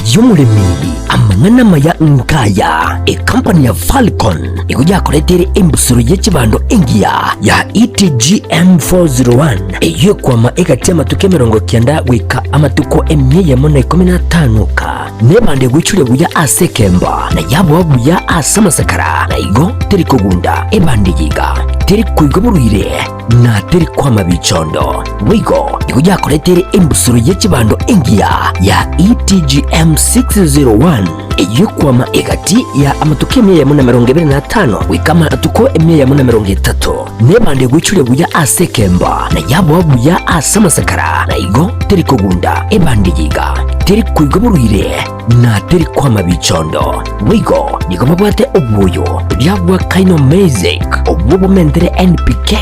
Aye omoremi, amang'ana amaya nkaya, Ekampani ya Falcon nigo yakoreteire embusuro ye chibando engiya ya ETGM 401 eyio ekwama egati y'amatuko 90 goika amatuko 115 ka nebando egoichoria buya ase ekemba na yaboa buya ase amasakara na igo teri kogunda ebando eye iga teri koigwa borwaire na teri kwama bichondo. Boigo nigo yakoreteire embusuro ye chibando engiya ya ETGM 601 eyio ekwama egati ya amatuko 125 goika amatuko 130, nebando egoichoria buya ase ekemba, na yaboa buya ase amasakara, na igo teri kogunda ebando eye iga, teri koigwa borwaire, na teri kwama bichondo. Boigo nigo babwate obwoyo boria bwa Kaino-Mezek, obwo bomentere NPK,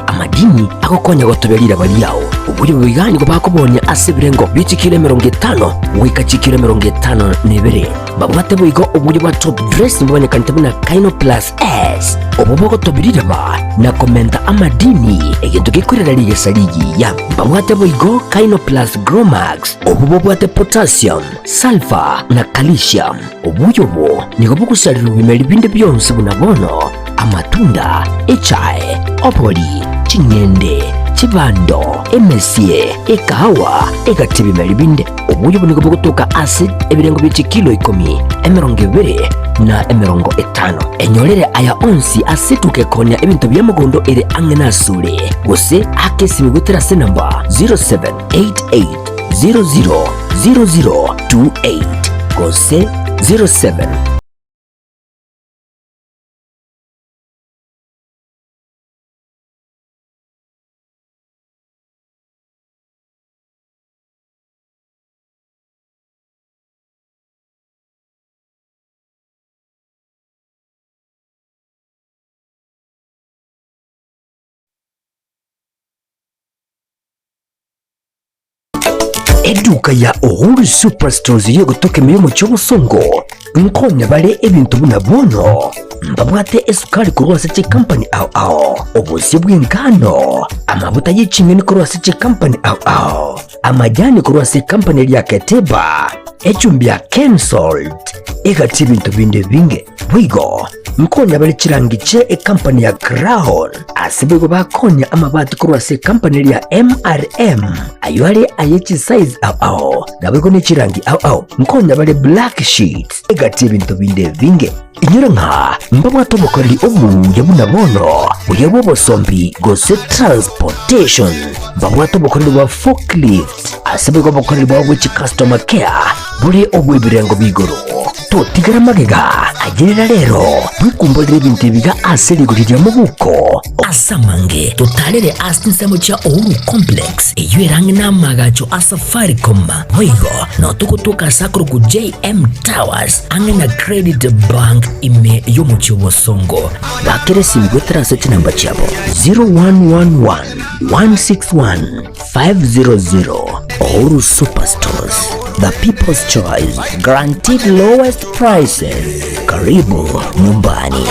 amadini agokonya gotobia riraba riao. Oboyio boiga nigo bakobonia ase ebirengo bie chikilo 50 goika chikilo 52. Babwate boigo oboyio bwa top dressing bomanyekanete buna Kaino Plus S, obwo bogotobia riraba na komenta amadini, egento gekorera rigesa rigiya. Mbabwate boigo Kaino Plus Gromax, obwo bobwate potassium, Sulfur na calcium. Obuya obo nigo bogosarerwa ebimeri binde bionsi buna bono, amatunda, echae, obori, ching'ende, chibando, emesie, ekahawa, egati ebimeri binde. Obuya obo nigo bogotoka ase ebirengo bie chikilo ikomi, 20 na 50. Enyorere aya onsi ase etuka ekonia ebinto bia mogondo ere ang'e nasore, gose ake esimi goetera ase enamba 0788 000028 gose 07. Eduka ya Uhuru Superstores y'ogotoka ime y'omochie obosongo nkonya bare ebinto buna bono mbabwate esukari korwa ase chikampani ao ao, obosio bw'engano, amabuta ye ching'eni korwa ase chikampani ao ao, amajani korwa ase ekampani eria ya Keteba, echumbi ya Kensalt, egati ebinto binde ebinge. Boigo nkonya bare chirangi chie ekampani ya Crown, ase boigo bakonya amabati korwa ase ekampani eria ya MRM, ayio are aye chisize ao ao, naboigo ne chirangi ao ao. Nkonya bare black sheets, egati ebinto binde ebinge. Inyora ng'a mbabwate obokoreri obuya buna bono, buya bw'obosombi gose transportation. Mbabwate obokoreri bwa forklift, ase boigo obokoreri bwabo bwe chicustomer care bore obw'ebirengo b'igoro. Totigera magega, ayerera rero, bwekumborere ebinto ebiga ase rigori ria mobuko. Ase amange, totarere ase chinsemo chia Uhuru Complex, eyio ere ang'e n'amaagacho a Safaricom. Boigo, nao togotoka ase akorokwa JM Towers, ang'e na Credit Bank ime y'omochie o Bosongo. Bakera esimi goetera ase chinamba chiabo 0111 161 500 Uhuru Superstores, the people's choice, guaranteed lowest prices. Karibu nyumbani.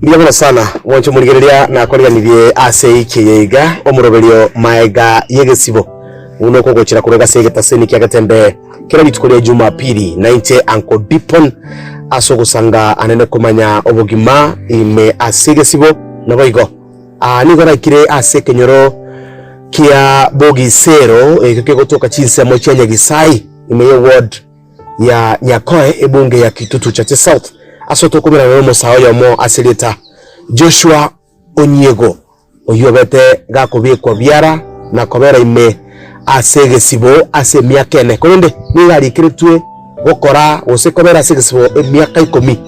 Mbuya mono sana mwanche omorigereria nakoriganirie ase eiki eye iga omoroberio maega y'egesibo buna okogochera korwa ase egetaseni kia Getembe kera rituko ria Jumapili na inche Uncle Dipon ase ogosanga anene komanya obogima ime ase egesibo naboigo aa nigo naikire ase ekenyoro kia Bogisero ekio kegotoka chinsemo chia Nyagisai ime ye ward ya Nyakoe ebunge ya Kitutu Chache South ase otokomerana nomosae oyomo ase erieta Joshua Onyiego oyio obete gakobekwa biara na kobera ime ase egesibo ase emiaka ene korende nigo arikeretwe gokora gose kobera ase egesibo emiaka ikomi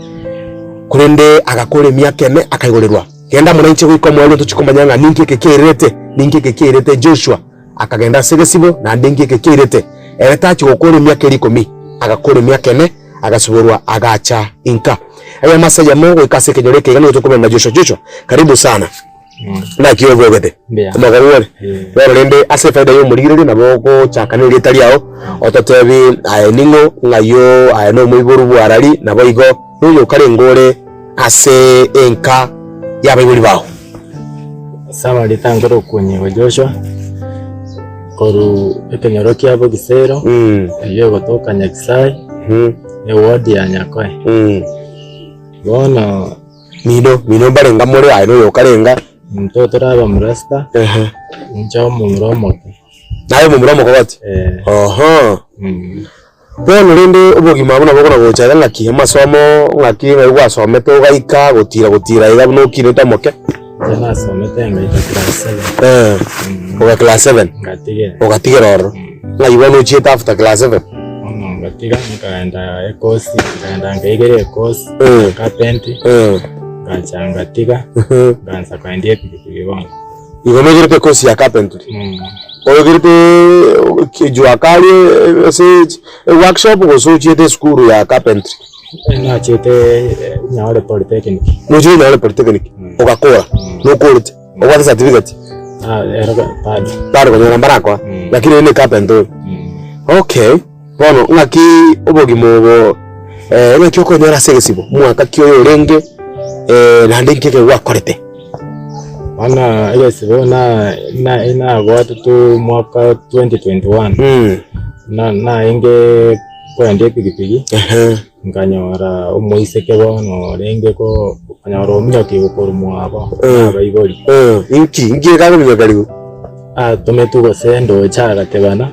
korende agakora emiaka ene akaigorerwa. Genda amo nainche goika omoerio tochie komanya ng'a ninki eke kiairerete, ninki eke kiairerete Joshua akagenda ase egesibo, naende inki eke kiairete. Ere tachia gokora emiaka eria ikomi, agakora emiaka ene, agasiborwa agacha inka. Eyemo ase eyemo goika ase ekenyoro eke iga nigo tokomenya na Joshua. Joshua, karibu sana. Naki obogete? Mbuya. Omogoro ore? Eh. Bono rende ase efaida ya omorigereria nabo ogochaka na erieta riao, ototebi aye ning'o, ng'ai oo aye nomoiboru bw'arari, naboigo noyokarenge ore ase enka y'abaibori bao. Ase amarieta nkore okonyigo Joshua, korwa ekenyoro kia Bogisero, eyio egotoka Nyakisae, eward ya Nyakoe. Bono. Mino, mino mbarenga more aye noyokarenga. Intwe tore abamurasta, Ehe. inche omomura omoke. Naye omomura omokogoti? Eh. Oho. Mm. Bono rende obogima buna bokona gocha iga ng'aki? Amasomo ng'aki ng'ai gwasomete ogaika gotira gotira iga buna okinete omoke? Inche nasomete ngaika class seven. Eh, Mm. oga class seven, Ngatigera. ogatigera ororo. Ng'ai bono ochiete after class seven? Bono ngatiga nkaenda ekosi, nkaenda nkaigera ekosi, Mm. carpentry, Eh. ngancha ngatiga, ngansa koendia epikipiki bono. Igo noigerete ekosi ya carpentry? Mm. Oigerete jua kali ase eworkshop gose ochiete esukuru ya carpentry? Nachiete Nyaore Polytechnic. Nochiete Nyaore Polytechnic, ogakora, nokorete, obwate certificate? Ah, ero bado. Bado konyora mbarakoa, lakini oyo ne carpenter oyo. Okay, bono ng'aki obogima obo ng'aki okonyora ase egesibo, mwaka ki oyo orenge naende nki ekero gwakorete? Bono egesibo na na nabwatete omwaka 2021, na naenge koendia epikipiki, nkanyora omoiseke bono orenge ko nkanyora ominyoki korwa mwabo na abaibori. Inki inki ekakominyoka rigo? Atometwe gose ndoche agatebana,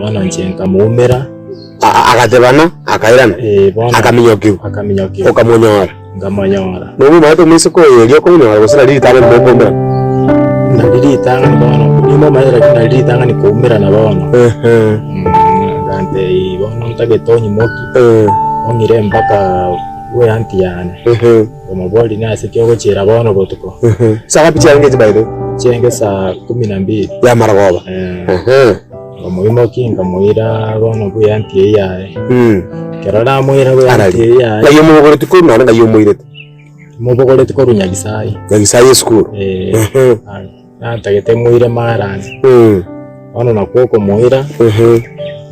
bono inche nkamoumera. Agatebana, akairana, Eh, bono akaminyokigwa, akaminyokigwa, okamonyora. nkamonyora. Nomomaete omoiseke oyo erio okomonyora gose nari ritang'ani mokoumera? Nari ritang'ani bono, nimomanyete lakini nari ritang'ani koumerana bono. Ehe. Agantebia bono ntagete onyimokie, Eh, ong'ire mpaka bwe aunty yane. ehe, Nkamoboria nase ki ogochiera bono botuko? ehe. Saa ngapi chiarenge echi by the way? Chiarenge saa kumi na mbili. Ya marogoba. Eh. Ehe. Nkamoimokia nkamoira bono bwe aunty eyio yaye. Mm. Ekero namoira bwe Arari. aunty eyio yaye, Ng'ai omobogoretie korwa naende ng'ai omoirete? mobogoretie korwa Nyagisai. Nyagisai esukuru. Eh, Ehe. natagete moire Marani. Mm. Bono nakwo okomoira, Ehe.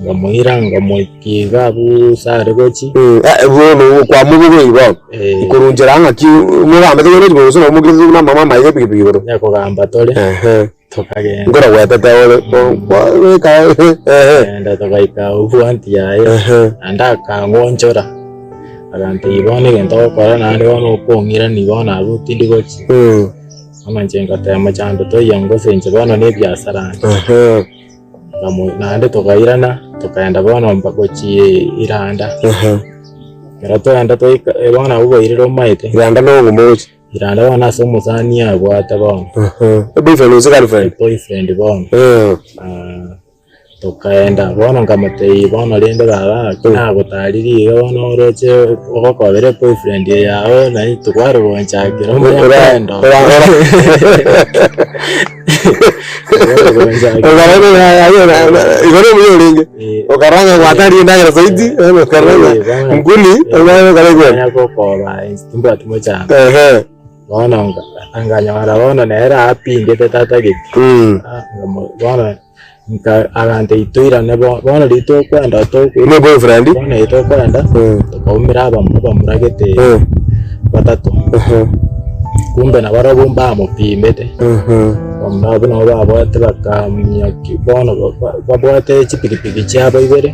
nkamoira nkamoikia iga abwo ase are gochia. Mm. Eh, bono kwamobogoiri bono. Eh. Korwa nchera ng'aki mogambete kende gochia gose nabo mokirete buna amang'ana amaye epikipiki igoro. Onye kogamba tore, Ehe. Tokagenda. Nkoro gwetete ore goika ehe. Tokagenda togaika abwo aunty yaye, Ehe. naende akang'onchora, agantebia bono egento ogokora naende bono okong'irania bono abwo tindi gochia. Mm. Bono inche ngateba mochando toiyo gose inche bono na ebiasara ande. Ehe. Nkamoira naende tokairana, tokaenda bono mpaka gochia Iranda. Ehe. Ekero twaenda twaika bono abwo bwairire omaete. Iranda nong'uma ogochia. Iranda bono ase omosani abwate bono. Boyfriend gose girlfriend? Boyfriend bono. Tokaenda bono nkamotebia bono rende baba naki nagotarire iga bono oroche ogokobera eboyfriend eye yao nari tokware gonchakera omorembe. Igo nomuya orenge, okarora ng'a gwataririe endagera zaidi, okarora ng'a nkuni, Nkonya gokoba inche timbwati mochando. Ehe. Bono nkanyora bono nere apingete tatageti, bono agantebia toirane bono riria tokoenda Ne boyfriend? bono riria tokoenda, tokaumera abamura gete batato. Kumbe nabarobwo mbamopimete, abamura abwo nabo babwate bakaminyokia bono babwate chipikipiki chiabo ibere,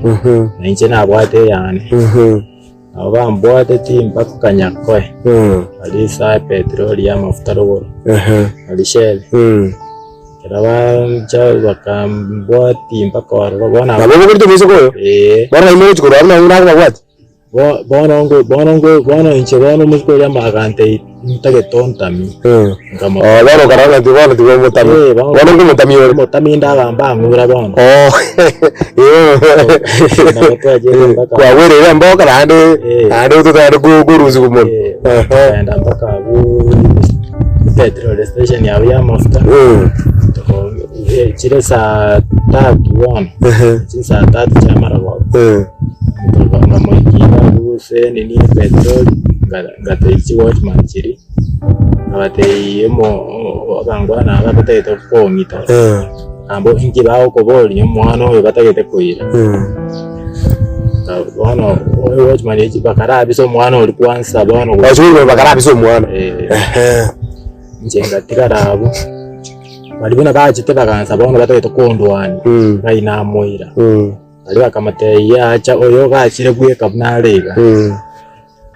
na inche nabwate eyane. Nabo bambwateti mpaka Nyakoe, aria ase a petroli y'amafuta rogoro, aria Shell. Ekero bancha bakambwatia mpaka ororo bono Nabo obogoretie omoiseke oyo? Ee. Bono nainwe mogochia korwa abwo nainwe nakobabwatia? Bo- Bono ngo bono ngo bono inche bono omoiseke oria agantebia ntagete ontami. Nkamo- Oh, bono okarora ng'a bono tiga omotami. Eh, bono- Bono nkomotami ore. Omotami ndagamba ang'ura bono. Oh, eh. Nabo twachete mpaka- Kwagwereire emboka naende Eh. naende ototare korusia omonwe. Eh, Ehe. tukaenda mpaka abwo petrol station abwo ya amafuta. Mm. Tuko- eh, chire saa tatu bono. Ehe. Chire saa tatu chia marogoba. Eh. Nkamoikia iga abwo gose nini petrol, nga- ngatebia chiwatchman chiria. Agatebia omo abangwana aba batagete kong'ita, abo inki bagokoboria omwana oyo batagete koira. Bono ogochimanya bakarabisa omwana oria kwansa bono Bachorire bakarabisa omwana. Eh. Inche ngatigara abwo, baria buna bachete bagansa bono batagete kondwania, ng'ai namoira. Baria bakamotebia acha oyo gachire bweka buna are iga.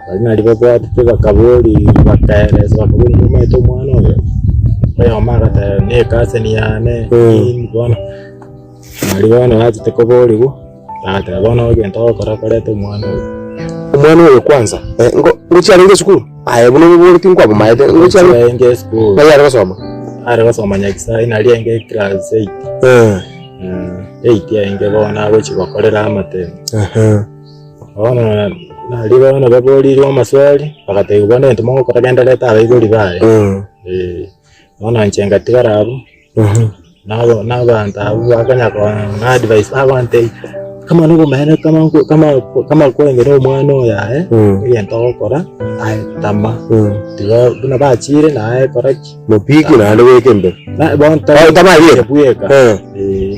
Baria naria babwatete bakaboria bakaeresa bakaboria momanyete omwana oyo? Oyomo agateba ne ecousin yane nini bono, naria bono bachete koboriwa, bagateba bono egento ogokora koreta omwana oyo. Omwana oyo kwanza, ngo ngochia arenge esukuru? Aye buna omoboreti nkwamomaete, ngochia arenge Arenge esukuru. Ng'ai are gosoma? Are gosoma Nyakisae naria arenge class eight. Eight arenge bono agochia gokorera amatemo. Bono naria bono baborirwe amaswali, bagatebiwa bono egento mogokora genda reta abaibori baye. Eh, bono inche ngatigara abwo, nabo nabanto abwo bakanya kong'a advice bagantebia, kama nobomaene kama nko kama kama kwarenge na omwana oyo aye, egento ogokora aye tama, tiga buna bachire naye kora ki? Mopiki naende bweka embeo. Na bono Oh, tama bweka? bweka. Eh.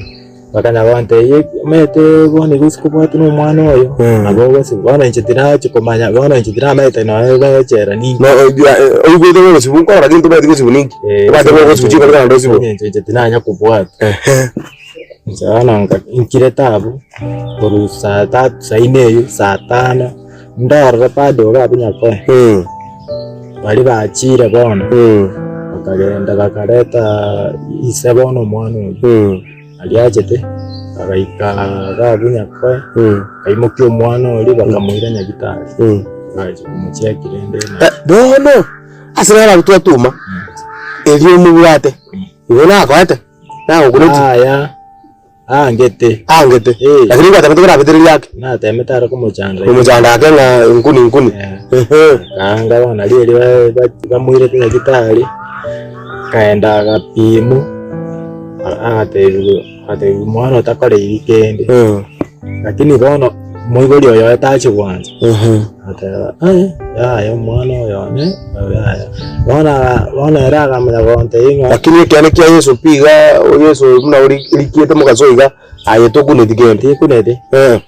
Bakanya gontebia, omanyete bono igo sikobwatwa na omwana oyo, nabo ogosibwa. Bono inche tinachi komanya, bono inche tinamaete nonya echela ninki. No oigwete gogosibwa nkorora gento omanyete gosibwa ninki? Obwate gogosibwa chikori kogenda osibwe. Eng'encho inche tinanya kobwata. Inche bono nka nkirete abwo, korwa saa tatu saa ine eywo, saa tano, ndorore bado iga abwo nyakoe, baria bachire bono, bakagenda bakareta ise bono omwana oyio. Aria achete, agaika iga nyakoe, akaimokia omwana oria bakamoira nyagitari, bagachia komocheki rende na. Bono ase naro abwo twatuma, erio omobwate, igo nakoete, nagokuneti. Yaya, aangete. Aangete, Eh. lakini ngwatemete korabetereria ake, Natemete are komochanda. komochanda ake ng'a nkuni nkuni. Eh. Akaanga bono nario erio ba- ba- bamoirete nyagitari, akaenda agapimwa. Agatebiwa, agatebiwa omwana otakoreiri kende, lakini bono moibori oyo oye tachi gwancha, agateba aye yaya omwana oyo one oyo yaya. Bono aga bono ere akamanya gontebia ng'a Lakini ekeene kia Yeso pi iga, Yeso buna ori rikiete mogaso iga, aye tokuneti kende. Tikuneti, yaya.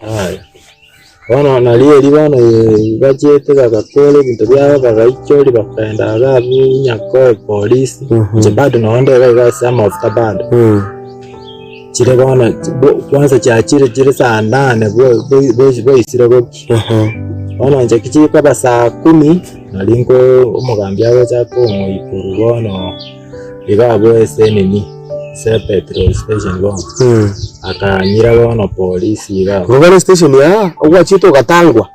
Bono nario erio bono bachiete bagakora ebinto biabo bagaichoria bakaenda iga abwo Nyakoe polisi, inche bado nonye nde iga iga ase amafuta bado. Chire bono kwanza chiachire chire saa nane boisire gokia. Bono inche kichikoba saa kumi, nari nko omogambi agocha kong'oikorwa bono iga abwo ase enini. Ase petrol station bono, akanyira bono polisi iga abwo. Igo bare station aa, ogwachete ogatangwa,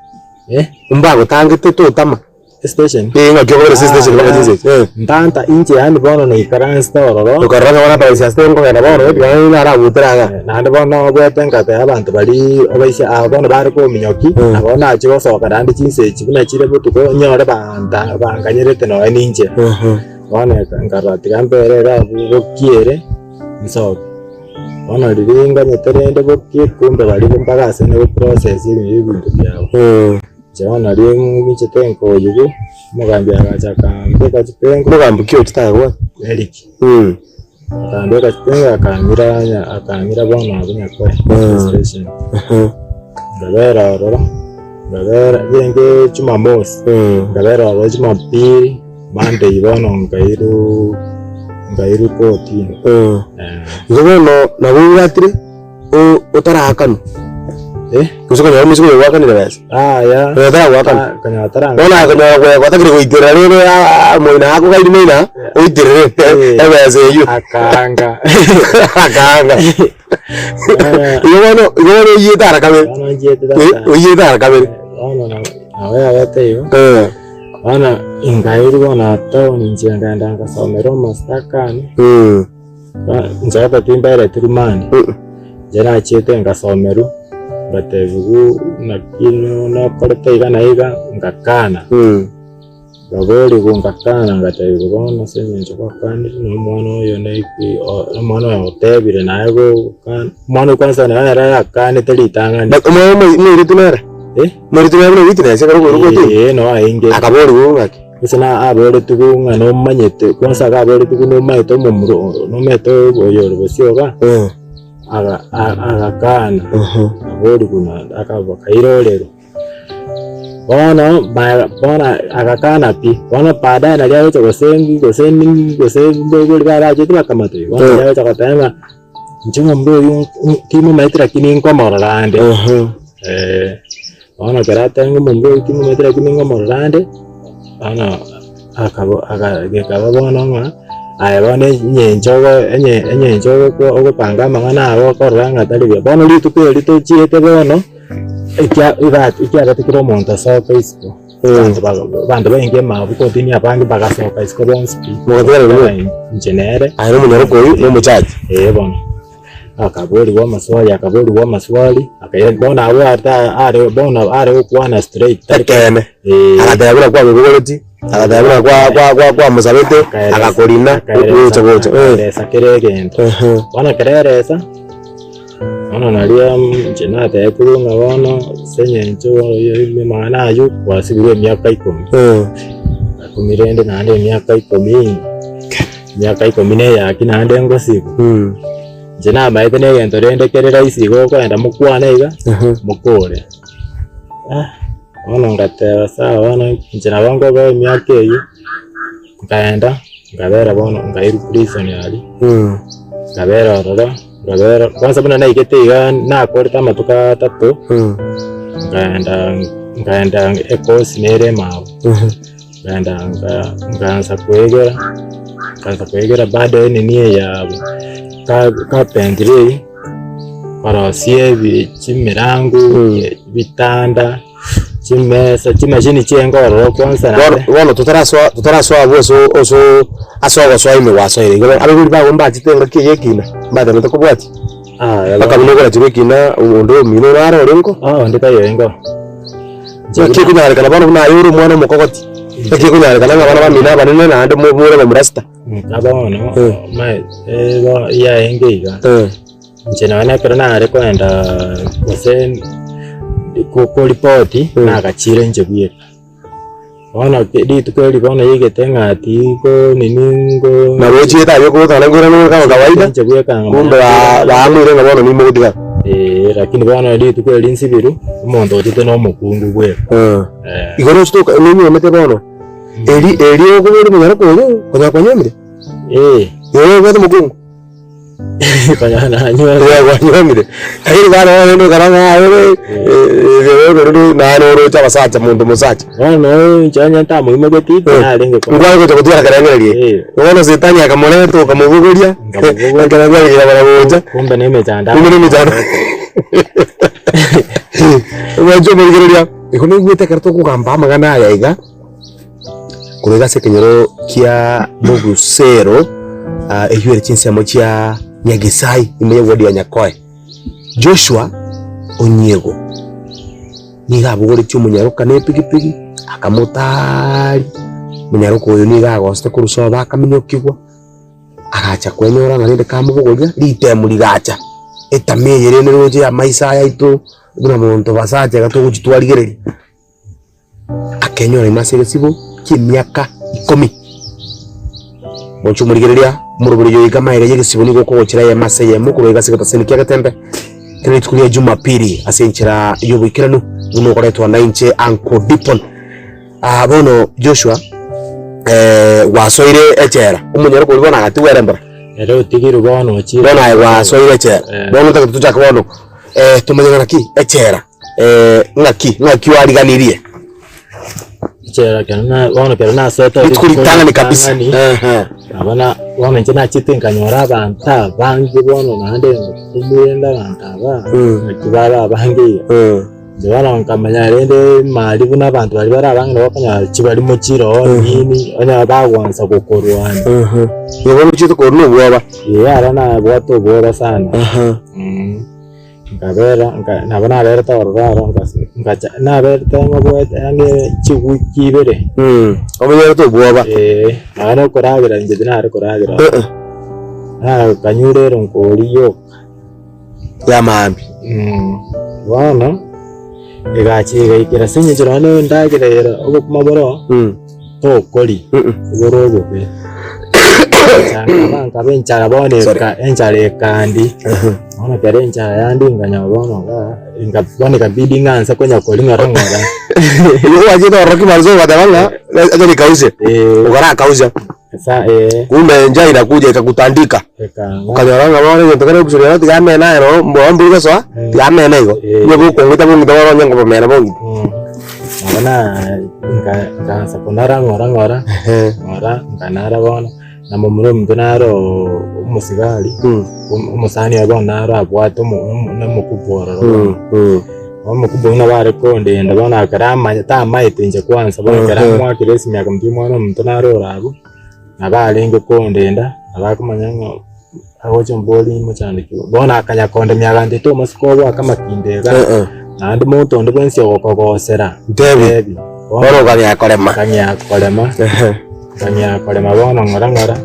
Eh? mbagotangete totama. Estation? Eh, ng'aki okobera ase station mpaka chinsa echi? Eh. Ntanta inche yaani bono naikaransete ororo. Okarora ng'a bono abaisi ase nkogenda bono, tiga naragotere iga. Naende bono nobwate nkatebia abanto baria obaisia aba bono bare kominyoki, nabo nachia gosoka naende chinsa echi buna chire botuko, nyore banta banganyerete nonya ninche. Bono nkarora tiga mbere iga abwo bokiere, nsoke. Bono riria nganyete rende bokie, kumbe baria mpaka ase ne goprocess ebinto biabo. Inche bono nario ng'ichete nkoyigwa, omogambi agacha akambeka chipengo. Omogambi ki ochete agakwana? Eric. Akambeka chipengo akang'ira akang'ira bono abwo Nyakoe station. Nkabera ororo, nkabera renge Jumamosi, nkabera ororo Jumapili. Monday bono nkairwa nkairwa kotini. Igo bono nabo obwatire otaraakanwa, Eh? gose konyora omoiseke oyo ogwakanire besa, Yaya. Oyo otaragoakana. Konyora taranga. Bono akonyora goeka otakire goiterera rende moino ako kairi moino aa, oiterere Eh. ebesa eywo. Akaanga. Akaanga. Igo bono igo bono oiyete ara kabere, Bono nchiete Eh, tata. oiyete ara kabere. Bono nabo nabo yabete igo. Eh. Bono inkairwa bono town inche nkaenda nkasomera omasitaka ane, inche ata timbereti rumande, inche nachiete nkasomerwa, ngatebiwa naki nokorete iga na iga, ngakana, ngaborigwa ngakana ngatebiwa bono ase eng'encho gwakanire na omwana oyo neki omwana oyo otebire naye gokana, omwana oyo kwanza naye ere akanete ritang'ani. Omwana omoiretwe nere? Eh? Moiretwe nere buna witness ekero okoirwa kotini? Eeh noo aenge. Akaborigwa ng'aki? Gose na aboretigwe ng'a nomanyete, kwansa iga aboretigwe nomaete omomura oo nomaete oyo ore bosio iga, aga agakana, aborigwe naende akaba akairorerwa. Bono ba bono agakana pi, bono baadaye naria agocha gose gose nini gose mboibori barachete bakamotebia, bono naria agocha goteba ng'a inche omomura oyio timomaeti lakini nkomorora ande. Bono ekero ateba ng'a omomura oyio timomaeti lakini nkomorora ande, bono akaba aka gekaba bono ng'a aye bono enyencho ogo enye enyencho ogokwa ogopanga amang'ana ago okorora ng'a tari buya. Bono rituko eri tochiete bono. Ekia ega ekiagete kera omonto asoke isiko, abanto baga abanto bainge emabu continue abange bagasoka isiko bonsi pi. Mogatwara Ekero inche nere. Aye nomonyaroka oyio na omochache. Ee bono. Akaborigwa amaswali akaborigwa amaswali, akaira bono abwo ata are bono are gokwana straight tari ko Ekeene. ee. Agateba buna kwamobogoreti, agateba buna kwa kwa kwa kwamosabete, Akaeresa agakorina, akaeresa gocha gocha. Eh. akaeresa kera egento. Ehe. Bono ekero eresa. Bono nario inche natebetigwe ng'a bono ase eng'encho y'amang'ana ayio kwasibirwe emiaka ikomi. Ikomi rende naende emiaka ikomi, emiaka ikomi na eyaki naende ngosibwa. Inche namaete na egento rende kere rahisi igo okogenda mokwane iga, mokore. Bono ngateba sawa bono inche nabo nkoboa emiaka eyio. Nkaenda, nkabera bono, nkairwa prison aria, nkabera ororo, nkabera kwanza buna naigete iga nakorete amatuko atato, nkaenda nkaenda ekosi nere emabo, nkaenda nka nkaansa koegera, nkaansa koegera bado enini eye yabo ka- carpentry eywo, korosia ebi chimirango, ebitanda. Chimesa, chimashini chi'enka ororo kwansa Bono naende. bono totarasoa totarasoa abwo ase ase ase ogosoa ime gwasoire igo abaibori bago mbachete engaki eye ekina mbatemete kobwatia Aya mpaka bono. buna okorachirwe ekina onde omino ore are orengo. Ah onde taiyo orengo. Inche Naki buna ekonyarekana bono buna aye ore omwana omokogoti, naki ekonyarekana ng'a abana bamino abanene naende mo more bamura sita. Nka bono, Eh. omanyete bo yaenge iga. Eh. Inche nonya na ekero nare kogenda gose koripoti, nagachire inche bweka. Bono rituko eri bono yaigete ng'a tiko nini ngo. Nabo ochiete aye okogotana nkoirana ore kama kawaida, Inche bweka nkamanya kumbe ba- baamuire ng'a bono nimogotigana. Eh, lakini bono rituko eri nsibiru, omonto ochete na omokungu bweka. Eh. Igoro ochete oka nonyuomete bono, eri eri okoba ore monyaroka oyo, konya kwanyuomire? Eh. Igo obwate omokungu? Kwanyuomire, lakini bono rende okora ng'a aye ore naende oroche abasacha monto mosacha. Bono inche onye ntamoimogeti tinarenge kora. Nkware gocha gotwara kerengererio eke. Eh. Bono setani akamoreta okamobogoria, Nkamobogoria. ekero kwarenge bara gocha, Kumbe na emechando kumbe na emechando. Omwancho omorigereria, igo naigwete ekero tokogamba amang'ana aya iga. Korwa iga ase ekenyoro kia Bogusero, eyio ere chinsemo chia Nyagesai ime y'eward ya Nyakoe, Joshua Onyiego nigo abogoretie omonyaroka na epigipigi akamotaaria, omonyaroka oyo nigo agosete korwa sobo akaminyokigwa, agacha kwenyora ng'a rende kamobogoria ritemo rigacha, etama eye rende roche ya amaiso aya aito buna monto basacha iga togochi twarigereria. Akenyora ime ase egesibo ki'emiaka ikomi. Moche omorigereria omoroberi oyo iga magega y'egesibo nigo okogochera eyemo ase eyemo korwa iga ase egetaseni kia Getembe kera rituko ria Jumapili ase enchera y'oboikeranu buna okoretwa nainche Uncle Dipon. Ah, bono Joshua eh, gwasoire echela omonyaroka oria bono agatigwa ere mbora Ere otigirwe bono ochire. bono aye gwasoire echela Eh. bono otagete tochake bono eh, tomanye ng'a naki echela Ng'aki, ng'aki oariganirie? Echela ekero na bono ekero nasoete Rituko ritang'ani kabisa. ritang'ani, Ehe. nabo na bono inche nachete nkanyora abanto abange bono naende nkumwenda abanto aba, Mm. ng'aki bare abange iga. Inche bono nkamanya rende mari buna abanto baria bare abange nabo okonyora chibarimo chirooo nini, onye bagwansa gokorwania. Igo bono ochiete korwa na obwoba. Ee aro nabwate obwoba sana. Nkabera nka nabo naberete ororo aro nkase nkacha naberete ng'oboete ang'e chiwiki ibere. Omenyerete obwoba. Eeh, nonye na okoragera inche tinare koragera ororo. Nakanyure eronkori yoka. Ya maambia. Bono, egacha egaikera ase eng'encho nonye na endagera ere obokima boroo. tokori bore obobe. Nkaba nkaba enchara bono eka enchara ekandi, bono ekero enchara yandi nkanyora bono iga, inga bono ikabidi ng'a nse konya koria ng'ora ng'ora. Igo gwachete ororo kimaliza ogateba ng'a acha nikaushe, Eh. okarakausha. Esa eh. Kumbe enjaa inakuja ikakutandika, Ekang'a. okanyora ng'a bono egento kere obusuria oro tiga amene aye noro mboa mbori gosoa, tiga amene igo. Eh. Onye gokong'ita bong'ita bono onye nkobomena bong'ita. Nabo na nka- nkaansa konara ng'ora ng'ora, ng'ora nkanara bono, na momura ominto naro omosigari, omosani oye bono naro abwate omo- omo- na omokubwa ororo bono. Omokubwa oyio nabo are kondenda bono ekero amanye tamaete inche kwansa bono ekero amoakire esimi akamotebia omwana omonto naro ore abwo, nabo arenge kondenda, nabo akomanya ng'a agocha mbori mochandeki bono akanya kondemia agantebia tomosike ogoaka amakinda iga, naende monto onde bwensi ogokogosera Ntebi. Bono okang'ea korema. Nkang'ea korema, nkang'ea korema bono ng'ora ng'ora,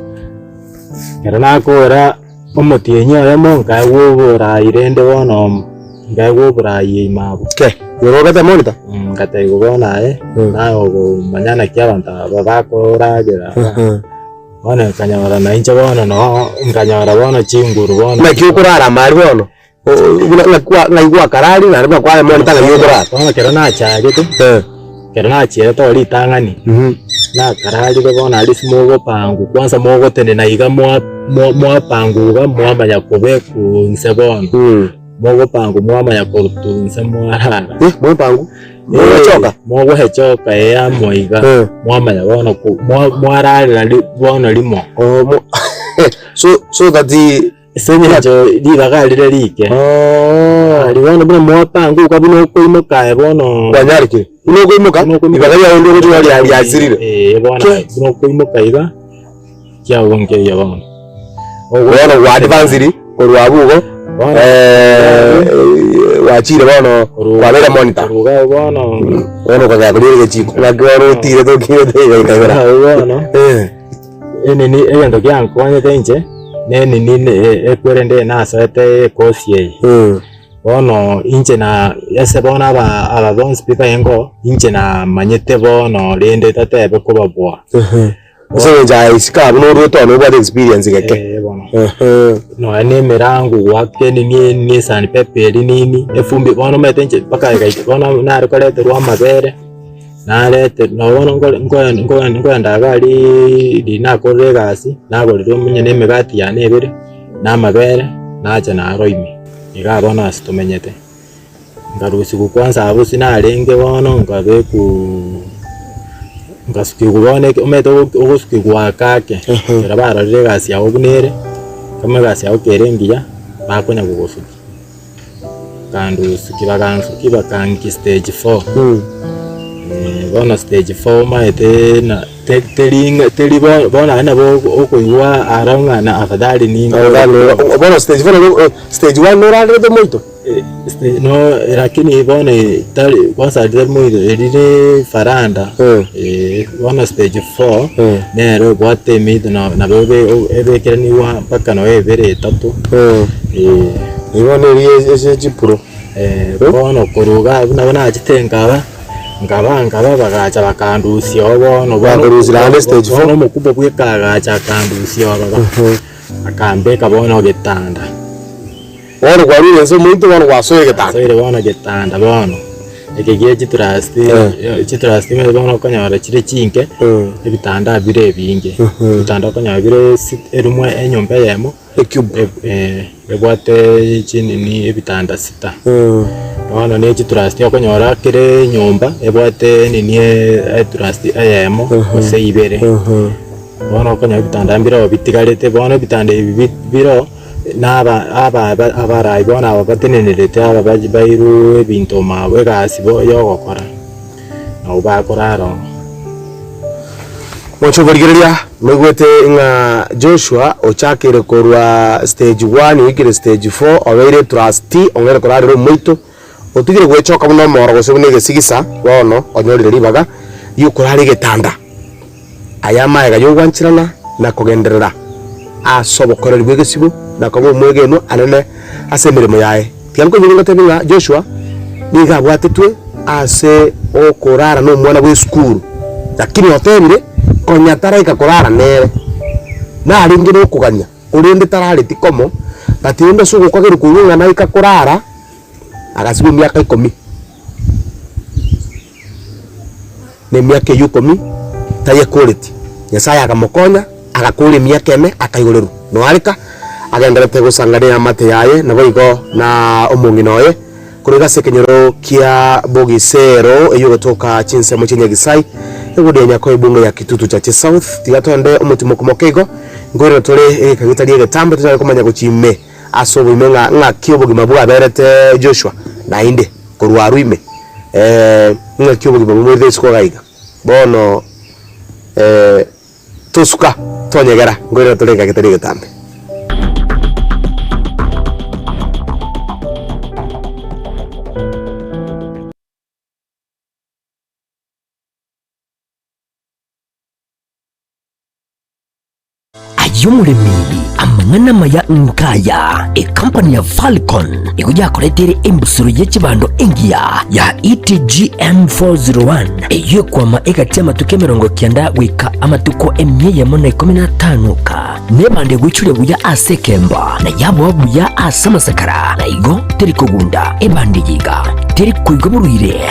ekero nakora. Omotienyi oyomo nkaegwa oboraai rende bono nkaegwa oboraai ime abwo. Ke, igoro obete monitor? Nkatebiwa bono aye, naye okomanya naki abanto aba bakoragera aba. Bono nkanyora na inche bono noo, nkanyora bono chinguru bono. Naki okorara ama aria bono? Buna ng'aki kwa ng'ai gwakarari naende buna kwaye monitor ng'ai okorara? Bono ekero nachagete, ekero nachierete oo ritang'ani. Nakararire bono aria ase mogopangwa kwanza mogotenena iga mwa mwapangwa iga mwamanya kobekwa inse bono, mogopangwa mwamanya korutwa inse mwarara. Eh, mwepangwa? Mogochoka? Mogoechoka ee amo iga, mwamanya bono ko mwa mwararera ri bono rimo. Oh, mo so so that Ase engencho ribaga rire rike. Aria bono buna mwapanguka buna okoimoka aye bono. Kwanyarire. Buna okoimoka, ribaga riao onde ogochia ria riasirire. Ee bono Ke. buna okoimoka iga, kiago nkeiyo bono. Bono gwa advanced korwa abwo igo, Bono gwachire bono kwabeire monitor. Korwa iga bono. Bono okagenda koria egechiko, naki bono otire tokirete iga ikaigora. Abwo bono. Enini egento giankonyete inche, nenini ekwerende nasoete ekosi eye. Bono inche na ase bono aba aba bonsi pi baengo, inche namanyete bono rende tatebe kobabua. Ase eng'encho aye isiko abwo norwete one obwate experience geke. Ee bono. Nonya na emerango goaka enini enini esandpaper eria nini, efumbi bono omanyete inche mpaka egaika bono nare koreterwa amabere. Narete nabo bono nkore nkoe nkoe nkoenda iga aria riria nakorire egasi, nagorire omonye na emegati yane ebere, na amabere, nacha naro ime, igaa bono ase tomenyete. Nkarusigwa kwanza abwo ase narenge bono nkabekwaaa nkasukigwa bono eke omanyete ogo ogosukigwa ake ake, ekero barorire egasi yago buna ere, kama egasi yago kere engiya, bakonya kogosukia. Bakandusukia bakansukia bakankia stage four, bono stage four omanyete na te- teri ng'a teri bo bono naende nabo okoigwa aro ng'a na afadhali ningo Afadhali bono stage four nabo stage one norarerete moito? No lakini bono tari kwanza tari moito eri ne faranda bono stage four nere obwate emito nabo ebekeranigwa mpaka nonya ebere etato. Igo neri ase chipuro. Bono korwa iga buna nachete nkaba, nkaba nkaba bagacha bakandusia oo bono, Bakorusia naende stage four. bono omokubwa bweka agacha akandusia ororo, akambeka bono getanda. Bono kwarure inse omoito bono gwasoire getanda. Nasoire bono getanda bono, eke gie chitrasti, chitrasti omanyete bono okonyora chire chinke, ebitanda bire ebinge, ebitanda okonyora bire sit eroom enyomba eyemo. Ecube. Ebwate chinini ebitanda sita. Bono ne chitrasti okonyora kera enyomba ebwate enini etrasti eyemo gose ibere. Bono okonyora ebitanda mbireo bitigarete, bono ebitanda ebi biro na aba aba abarai bono aba batenenerete aba bairwe ebinto mabo egasi bo yogokora, nabo bakorara oo. Moche korigereria, moigwete ng'a Joshua ochakire korwa stage one oikire stage four, obeire trustee, ong'eire korarera omoito, otigire gwechoka buna omoro gose buna egesigisa, bono onyorire ribaga riokorara egetanda. Aya amaega y'ogwancherana na kogenderera ase obokoreri bw'egesibo na koba omwegenwa anene ase emeremo yaye. Tiga nkoinyore ngotebie ng'a Joshua nigo abwatetwe ase okorara nomwana bw'esukuru. Lakini otebire, konya taraika korara nere, narenge nokogania, korende tarareti komo, but rende ase ogokagerwa koigwa ng'a naika korara, agasibwa emiaka ikomi. Na emiaka eyio ikomi tayekoreti. Nyasaye akamokonya, agakora emiaka ene, akaigorerwa. Noareka agenderete gosanga neamate yaye, naboigo na omong'ina oye, korwa iga ase ekenyoro kia Bogisero, eyio egotoka chinsemo chia Nyagisai, egudi ya Nyakoe ebunge ya Kitutu Chache South. Tiga toende omotimoko moke igo, nkoirana tore egeka getari egetambe tonyare komanya gochia ime ase oboime ng'a ng'aki obogima bwaberete Joshua naende korwa arwo ime ng'aki obogima bomoirete isiko iga iga. Bono tosuka tonyegera nkoirana tore egeka getari egetambe. Aye omoremi, amang'ana amaya nkaya, Ekampani ya Falcon nigo yakoreteire embusuro ye chibando engiya ya ETGM 401 eyio ekwama egati y'amatuko 90 goika amatuko 115 ka nebando egoichoria buya ase ekemba na yaboa buya ase amasakara na igo teri kogunda ebando eye iga teri koigwa borwaire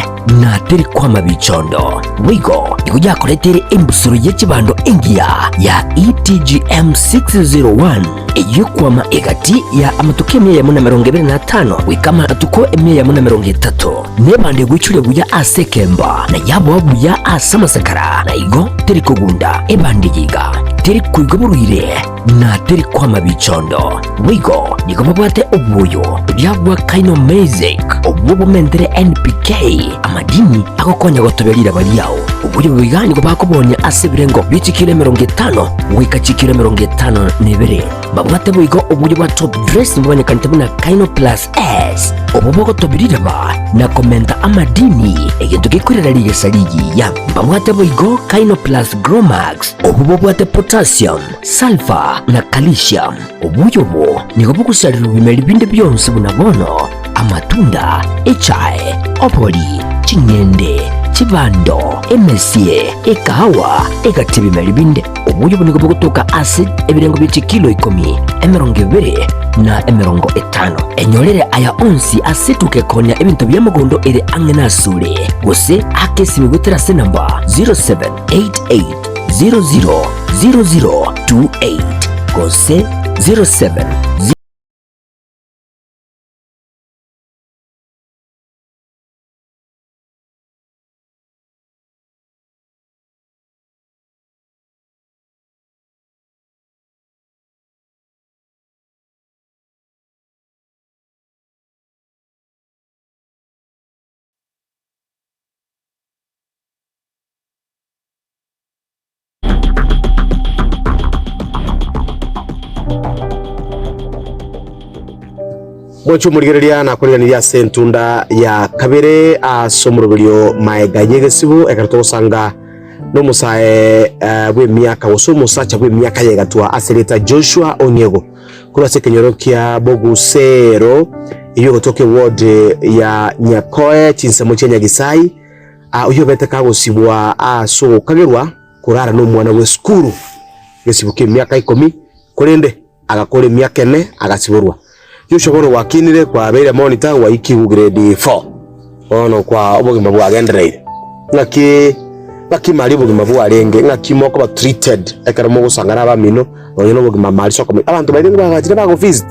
na teri kwama bichondo. Boigo nigo yakoreteire embusuro ye chibando engiya ya ETGM 601 eyio ekwama egati ya amatuko 125 goika amatuko 130, nebando egoichoria buya ase ekemba, na yaboa buya ase amasakara, na igo teri kogunda ebando eye iga, teri koigwa borwaire, na teri kwama bichondo. Boigo nigo babwate obwoyo bwa Kaino Mezek, obwo bomentere NPK, amadini agokonya gotobia riraba riao. Oboyo boiga nigo bakobonia ase ebirengo bie chikilo 50 goika chikilo 52. Babwate boigo oboyo bwa top dressing bomanyekanete buna Kaino Plus S, obwo bogotobia riraba na komenta amadini, egento gekorera rigesa rigiya. Mbabwate boigo Kaino Plus Gromax, obwo bobwate potassium, Sulfur na calcium. Obuya obo nigo bogosarerwa bimeri binde bionsi buna bono, amatunda, echae, obori, ching'ende, chibando, emesie, ekahawa, egati ebimeri binde. Obuya obo nigo bogotoka ase ebirengo bie chikilo ikomi, 20 na 50. Enyorere aya onsi ase etuka ekonya ebinto bia mogondo ere ang'e nasure, gose ake esimi goetera ase enamba 0788 000028 gose 07. Moche omorigereria nakoriganirie ase entunda ya kabere ase omoroberio maega y'egesibu ekero togosanga nomosae eh, bw'emiaka gose omosacha bw'emiaka yegatwa ase rieta Joshua Ong'ego korwa ase ekenyoro kia Bogusero eyio egotoka eward ya Nyakoe chinsemo chia Nyagisai Aa oyio obete kagosibwa ase ogokagerwa korara nomwana bw'esukuru gesibo ki'emiaka ikomi, korende agakora emiaka ene agasiborwa. Joshua bono gwakinire kwabeire monitor gwaikigwe grade four bono kwa obogima bwagendereire. Ng'aki ng'aki mari obogima bwarenge ng'aki mokoba treated ekero mogosangana abamino nonye na obogima mari ase okomenya abanto baria nigo bagachire bago visit.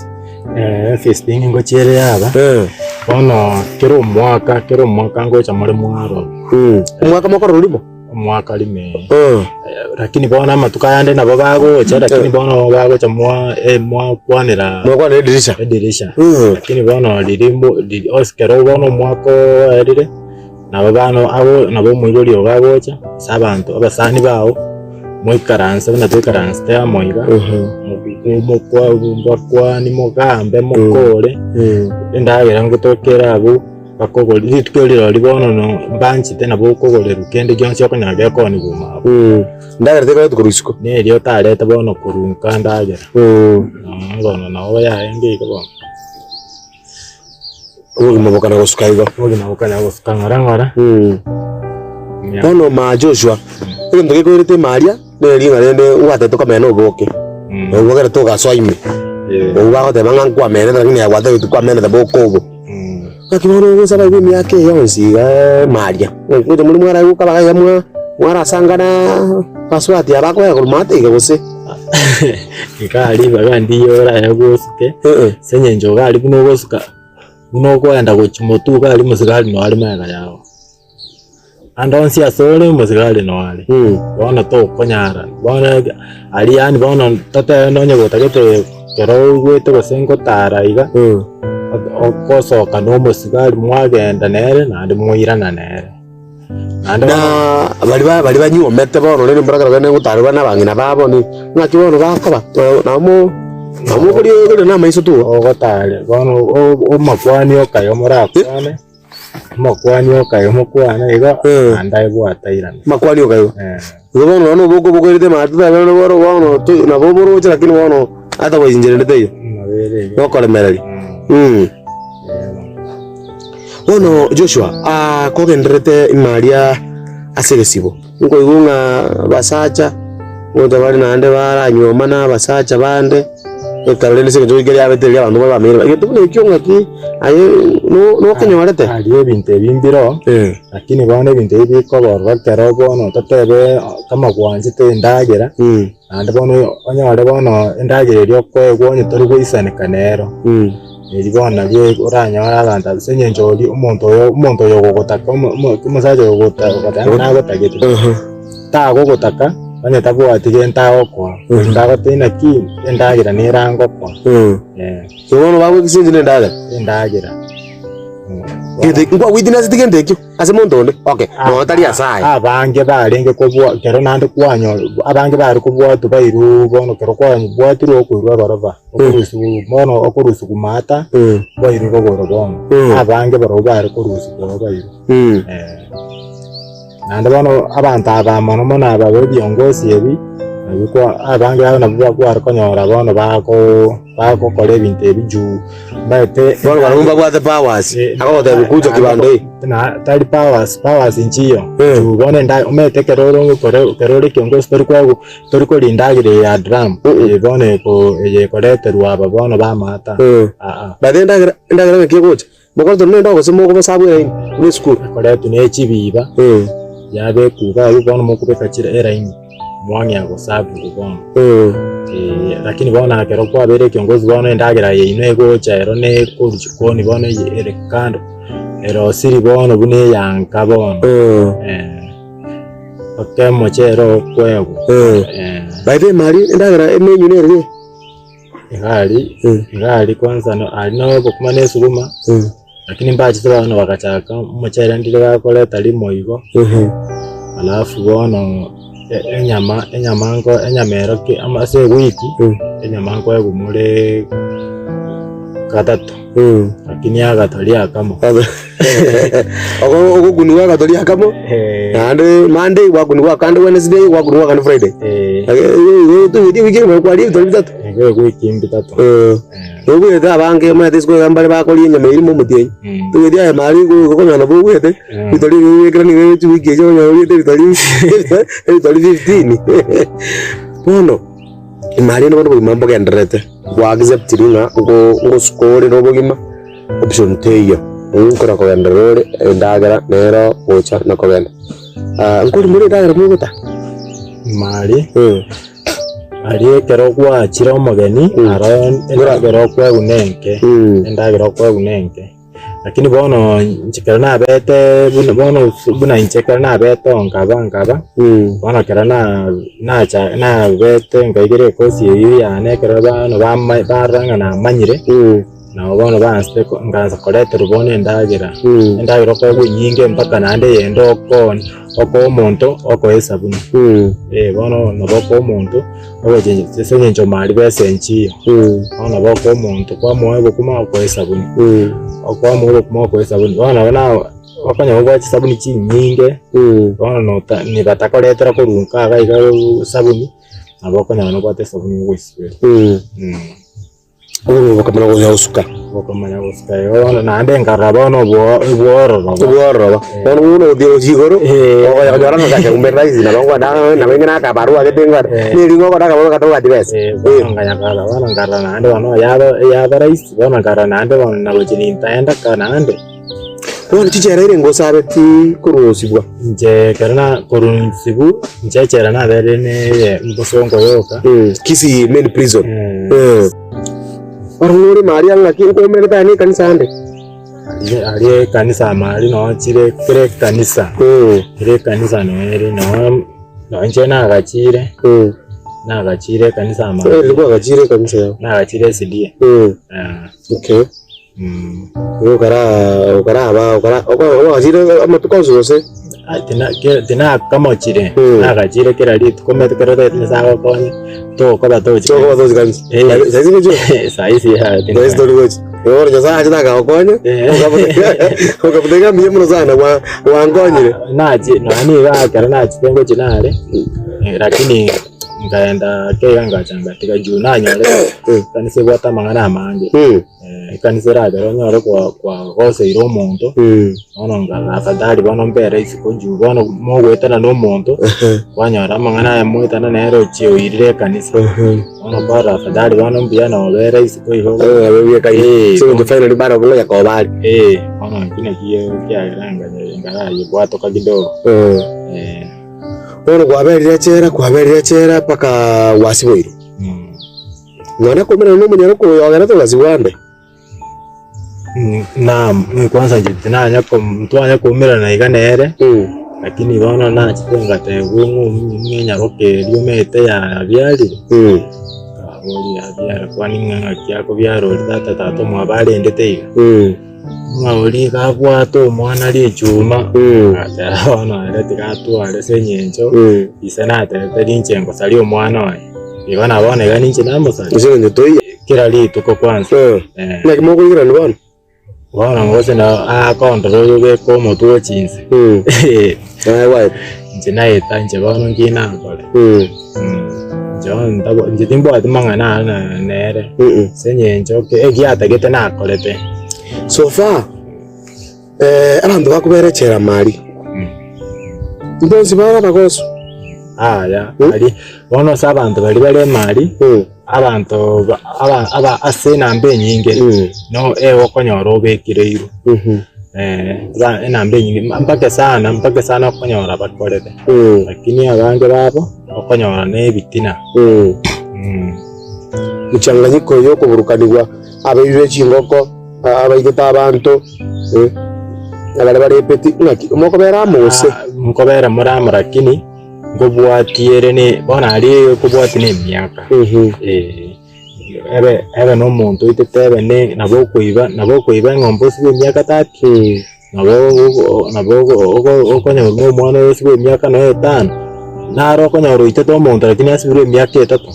Efesting ngochia ere yaba, bono kera omwaka, kera omwaka ngocha more mwarora. Omwaka mokorora rimo? Omwaka rimo eh. Lakini bono amatuko ayande nabo bagocha, lakini bono bagocha mwa mwakwanera Mwakwanera edirisha? edirisha. Lakini bono riria mo riri onsi kero bono omwaka oerire, nabo bano ago nabo omoibori ogo agocha, ase abanto abasani bao, moikaranse buna toikaransete amo iga, mokwa mbakwani mogambe mokore, endagera ngotokere abwo, bakogori rituko rirorio bono no mbanchete nabo okogorerwa kende gionsi okonyora gekoonigwa ime abwo. Endagera tekoretwa korwa isiko? Neria otarete bono korwa nka endagera, bono nabo yarenge igo bono. Obogima bokana gosuka igo. Obogima bokana gosuka ng'ora ng'ora. Bono maa Joshua, egento gekoirete ime aria, neri ng'a rende gwatete okamena oboke, obwo ekero togasoa ime, obwo bagoteba ng'a nkwamenete lakini aye gwatebeti kwamenete boke obo. Naki bono ogosaba iga emiaka eye yonsi iga ime aria, gocha more mwaraigwa iga iga mwa mwarasangana basubati aba bakoera korwa maate iga gose? Iga aria ribaga ndiyo oraye gosuke, ase eng'encho iga aria buna ogosuka, buna okoenda gochia motwe iga aria mosigari noyo are magega yago. Ande onsi ase ore omosigari noare, bono tokonyara, bono aria yaani bono totebe nonye gotagete ekero oigwete gose ngotara iga, ogosoka na omosigari mwagenda nere naende mwairana nere. Naende Na baria ba baria banyuomete bono rende mbarakora bene gotarerwa na abang'ina babo ni ng'aki bono bakoba nabo nabo mokoria na amaiso tu. Ogotare bono omakwani okaye morakwane. Omokuani okaigwa omokwana igo, naende aebwate airane. Amakwani okaigwa. Igo bono nonya oboke obokoirete maate tari bono bono bono to nabo oboroche lakini bono ata goinchererete teiyo. Nabo ere igo. Nokoremereria. Mm. Bono Joshua, ah, kogendererete ime aria ase egesibo, nkoigwa ng'a abasacha ngocha bare naende baranyuoma na abasacha bande. Ekero rende ase eng'encho goika riabete riria abanto bamenyire egento buna ekio ng'aki aye no nokenyorete. Aria ebinto ebi mbiroo, Eh. lakini bono ebinto ebi bikoborwa ekero bono totebe kama gwanchete endagera, Mm. naende bono onyore bono endagera eria okoegwa onye tori goisaneka nero, Eri bono nario oranyore abanto ase eng'encho oria omonto oyo omonto oyo ogogotaka omo omo omosacha oyo ogota ogoteba ng'a nagotagete, tagogotaka onye tabwati gento agokoa, goika agotebie naki endagera nere angokoa eh. Igo bono bagoekisenchi na endagera. Endagera. Gento nkwawitnesseti gento ekio ase monto onde? Okay, nonya tari ase aye. Abange barenge kobua ekero naende kwanyora abange bare kobwatwa bairwe bono ekero kwabwatirwe okoirwa egorofa. Okorusigwa bono okorusigwa maata kwairwe rogoro bono, abange barobwo bare korusigwa oo bairwe. Naende bono abanto aba mono mono aba ba ebiongosi ebi, nabio kwa abange aba nabwo kware konyora bono bako bagokora ebinto ebi juu omanyete Bono barobwo mbabwate powers, akogotebia kucha kibanda eye. Na tari powers, powers nchiyo, juu bono enda omanyete ekero ore okore ekero ore ekiongosi tori koegwa Tori korinda agere eye ya drum, eye bono eko eye ekoreterwa aba bono b'amaata, aa. By the way endagera endagera ng'aki egocha? Mokoretwa na endoo gose mokobasabu eraini buna esukuru? Ekoretwa ne chibiba, yabekwa iga abwo bono mokobeka chire eraini, mwang'ea gosaburwa bono. Eh, lakini bono ekero kwabeire ekiongozi bono endagera yaino egocha ero ne korwa jikoni bono eye ere kando, erosiri bono buna eyanka bono, eh. Mpaka omochere okwegwa. Eh. By the way mari endagera emenyu nere ere? Iga aria, iga aria kwanza no aria na obokima na esuguma, lakini mbachete bono bagachaka omochere ndire bakoreta rimo igo, alafu bono e- enyama enyama nko enyama ero ki ama ase ewiki, enyama nkoegwa more gatato, lakini agatori akamo. Ogokunigwa agatori akamo, naende Monday gwakunigwa akande Wednesday gwakunigwa akande Friday. Ewiki eyemo kwaria ebitori bitato. Ewiki mbitato. Nobwete abange omanyete isiko iga mbare bakoria enyama eria momotienyi. Tobweti aye mari okonyora nabo obwete, ebitori ebi obekera nigo chiwiki echio okonyora oriete ebitori ebitori 15. Bono mari bono obogima mbogendererete, gwa acceptiri ng'a ngosuka ore na obogima. Option teiyo, nkona kogenderera ore endagera nero gocha na kogenda. Nkori more endagera mogota? Mari, aria ekero gwachire omogeni, aro endagera okoegwa nenke, endagera okoegwa nenke. Lakini bono inche ekero nabete buna bono buna inche ekero nabete oo nkaba nkaba, bono ekero na nacha nabete nkaigera ekosi eywo yane ekero bono bama barora ng'a namanyire. Nabo bono baansete nkaansa koreterwa bono endagera, endagera okoegwa enyinge mpaka naende eyende okooni okoa omonto okoa esabuni. Eh, bono nabo okoa omonto ogochencha ase eng'encho mari besa enchiyo, bono nabo okoa omonto kwamoa obokima okoa esabuni, okwamoa obokima okoa esabuni. Bono nabo nawe okonyora obwate chisabuni chinyinge, bono nota nibatakoretera korwa nka iga iga esabuni, nabo okonyora nobwate esabuni ogoisiberia. Obogima bokamanya gocha gosuka. Bokamanya gosuka igo bono naende nkarora bono obwo obwororo. Obwororo. Bono buna ogotiga gochia igoro, okonya konyora ng'a gaki kumbe rahisi nabo nkoenda nabo inge nakabarua gete nkore, neri ng'a okore akabarua gatabwati besa. Bono nkanya korora bono nkarora naende bono yaba yaba rahisi bono nkarora naende bono nagochia nintaenda ka naende. Bono chichera ere ngosabeti korosibwa. Inche ekero na korwa nsibu, inche echela naberire neye mbosongo yoka. Kisii main prison. Bono ng'ore maria ng'aki nkomerete aye na ekanisa ande. Aria aria ekanisa amari noo chire kera ekanisa, kera ekanisa noo ere noo noo inche nagachire, nagachire ekanisa amari. Ere kwagachire ekanisa yao? Nagachire SDA. Okay. Igo okara okaraba okara okwagachire amatuko onsi gose? Tinakamochire, nagachire kera rituko omanyete kero otagete Nyasae agokonye, tokoba tochi Tokoba tochi kanisa. Eh. Saisi ngochia? Saisi ya Saisi tori gochi. Igo bono Nyasae achete akagokonya, okabuta ng'a mbuya mono sana gwa gwankonyire. Nachi nonya nigo ekero nachete ngochia nare, lakini nkaenda ake iga ngacha ngatiga juu nanyorete ekanisa ebwate amang'ana amange. Ekanisa eragere onyore kwagoseire omonto, bono nkarora afadhali bono mbere isiko juu bono mogoetana na omonto, kwanyora amang'ana aya moetana nere ochia oirire ekanisa. Bono kwarora afadhali bono mbuya nobere isiko igo. Finally bado ngonya koba are. Bono ekio nakio kiagera nkarayebwatoka kidogo. Bono kwaberire echela, kwaberire echela mpaka gwasiboirwe. Nonya komerana nomonyaroku oyo ogerete ogasibwa ande. Naam, kwanza inche tinanya kom ntwanya koumerana iga nere, lakini bono nachete ngatebwa ng'a ng'a enyaroka eria omanyete yabiarire, nkaboria yabiara kwani ng'a ng'aki akobiara oria tata tata omwabo arendete iga. Ng'a oria iga abwate omwana richuma, agateba bono ere tiga atware ase eng'encho ise natebete rinche ngosaria omwana oye, igo na bono iga ninche namosaria. Ase eng'encho toiyo. Kera rituko kwanza. Naki mokoikerania bono? Bono gose nabo akondora oyo obeke omotwe gochia inse. Naye gwaeta. Inche naeta inche bono nki nakore? Inche bono ntabo inche timbwati mang'ana aya na nere, ase eng'encho egiatagete nakorete. So far, abanto bakobera echela mari, mbonsi bare abagosu. Aya, aria, bono ase abanto baria bare emari, abanto ba aba aba ase enamba enyinge, no egokonyora obekereirwe. Enamba enyinge mpaka sana mpaka sana okonyora bakorete, lakini abange babo okonyora na ebitina. Mchanganyiko yokoburukanigwa, abaibi be chingoko, abaitete abanto, abaria bare epeti, ng'aki mokobera amo gose? Nkobera more amo lakini nkobwatie ere ne bono aria ekobwatia na emiaka. Ebe ebe na omonto oitete ebe ne nabo okoiba nabo okoiba eng'ombe osibe emiaka tatu, nabo nabo okonyora buna omwana oyo osibwe emiaka nonya etano, naro okonyora oitete omonto lakini asibirwe emiaka etato.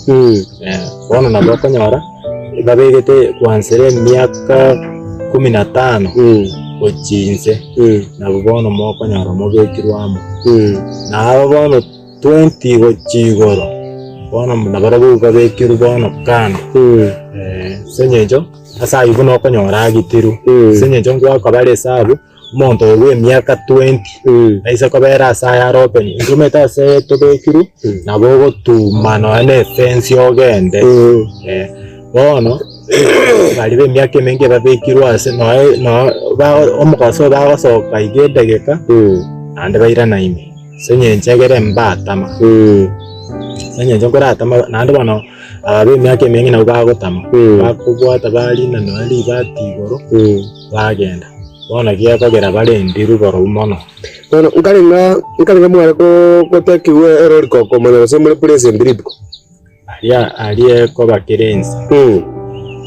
Bono nabo okonyora babegete kwanzera emiaka kumi na tano gochia inse, nabo bono mokonyora mobekirwe amo. Na aba bono 20 gochia igoro, bono nabarabwo babekirwe bono kando, ase eng'encho ase ayio buna okonyora agitirwe, ase eng'encho ngoaka bare esabu, omonto oyo bwa emiaka 20, aise kobera ase aya are open, intwe omanyete ase tobekirwe, nabo ogotuma nonya na efence ogende, bono baria ba emiaka emenge babekirwe ase nonya nonya ba omogaso bagosoka iga edageka, naende bairana ime. Ase eng'encho egere mbatama, ase eng'encho nkoratama naende bono aba b'emiaka emenge nabwo bagotama, bakobwata barina nonya ribati igoro, bagenda. Bono gekogera barendirwe barobwo mono. Bono nkare ng'a nkare ng'a mware gotekigwa erori komanya gose more present rituko. Aria aria ekoba kera ensa.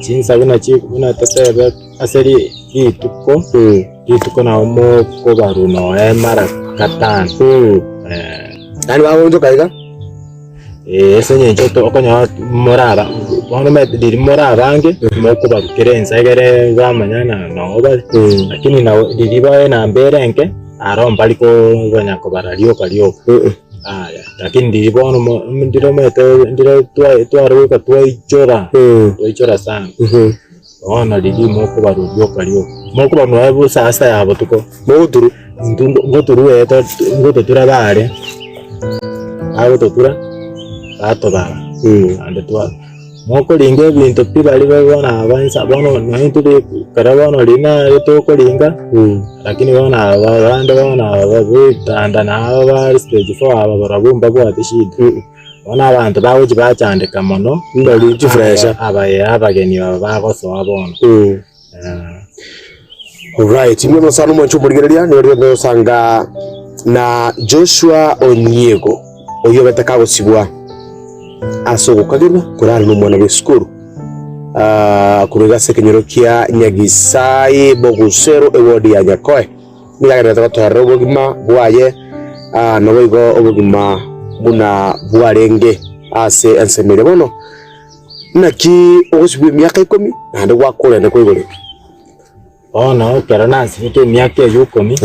Chinsa buna chi buna totebe ase ri rituko, rituko nabo mokobarwa noe mara gatano. Yaani bagoonchoka iga? Ee, ase eng'encho to okonyora moraba bono omanyete riria more abange, mokobarwa kera ensa egere bamanya ng'a noo bare, lakini nabo riria bae enamba ere enke, aro mbari konya kobara rioka rioka. Aya, lakini ndiri bono mo ndire omanyete ndire twa tware goika twaichora, twaichora sana. Bono riria mokobarwa rioka rioka, mokobarwa nonya bo saa sita ya botuko, Mogoturu. Intwe ngo ngotoruete ngototura bare, bagototura, batobara, naende twa mokoringa ebinto pi baria babe bono aba insa bono nonya intwe ri ekero bono riria naye tokoringa, lakini bono aba abande bono aba boitanda na aba bare stage four aba barabwo mbabwati shida. Bono abanto bagochia bachandeka mono, Mbari chifresha. aba eh abageni aba bagosoa bono. Alright, imwe mosano mwanche omorigereria nigo riria togosanga na Joshua Onyiego oyio obete kagosibwa ase ogokagerwa korare nomwana bw'esukuru ah, korwa iga ase ekenyoro kia Nyagisai Bogusero eward ya Nyakoe. Nigo agendererete gotoerera obogima bwaye ah, naboigo obogima buna bwarenge ase ensemo eria. Bono Naki ogosibwa emiaka ikomi, naende gwakorende kwaigorerwa. Bono ekero nasibete emiaka eyio ikomi,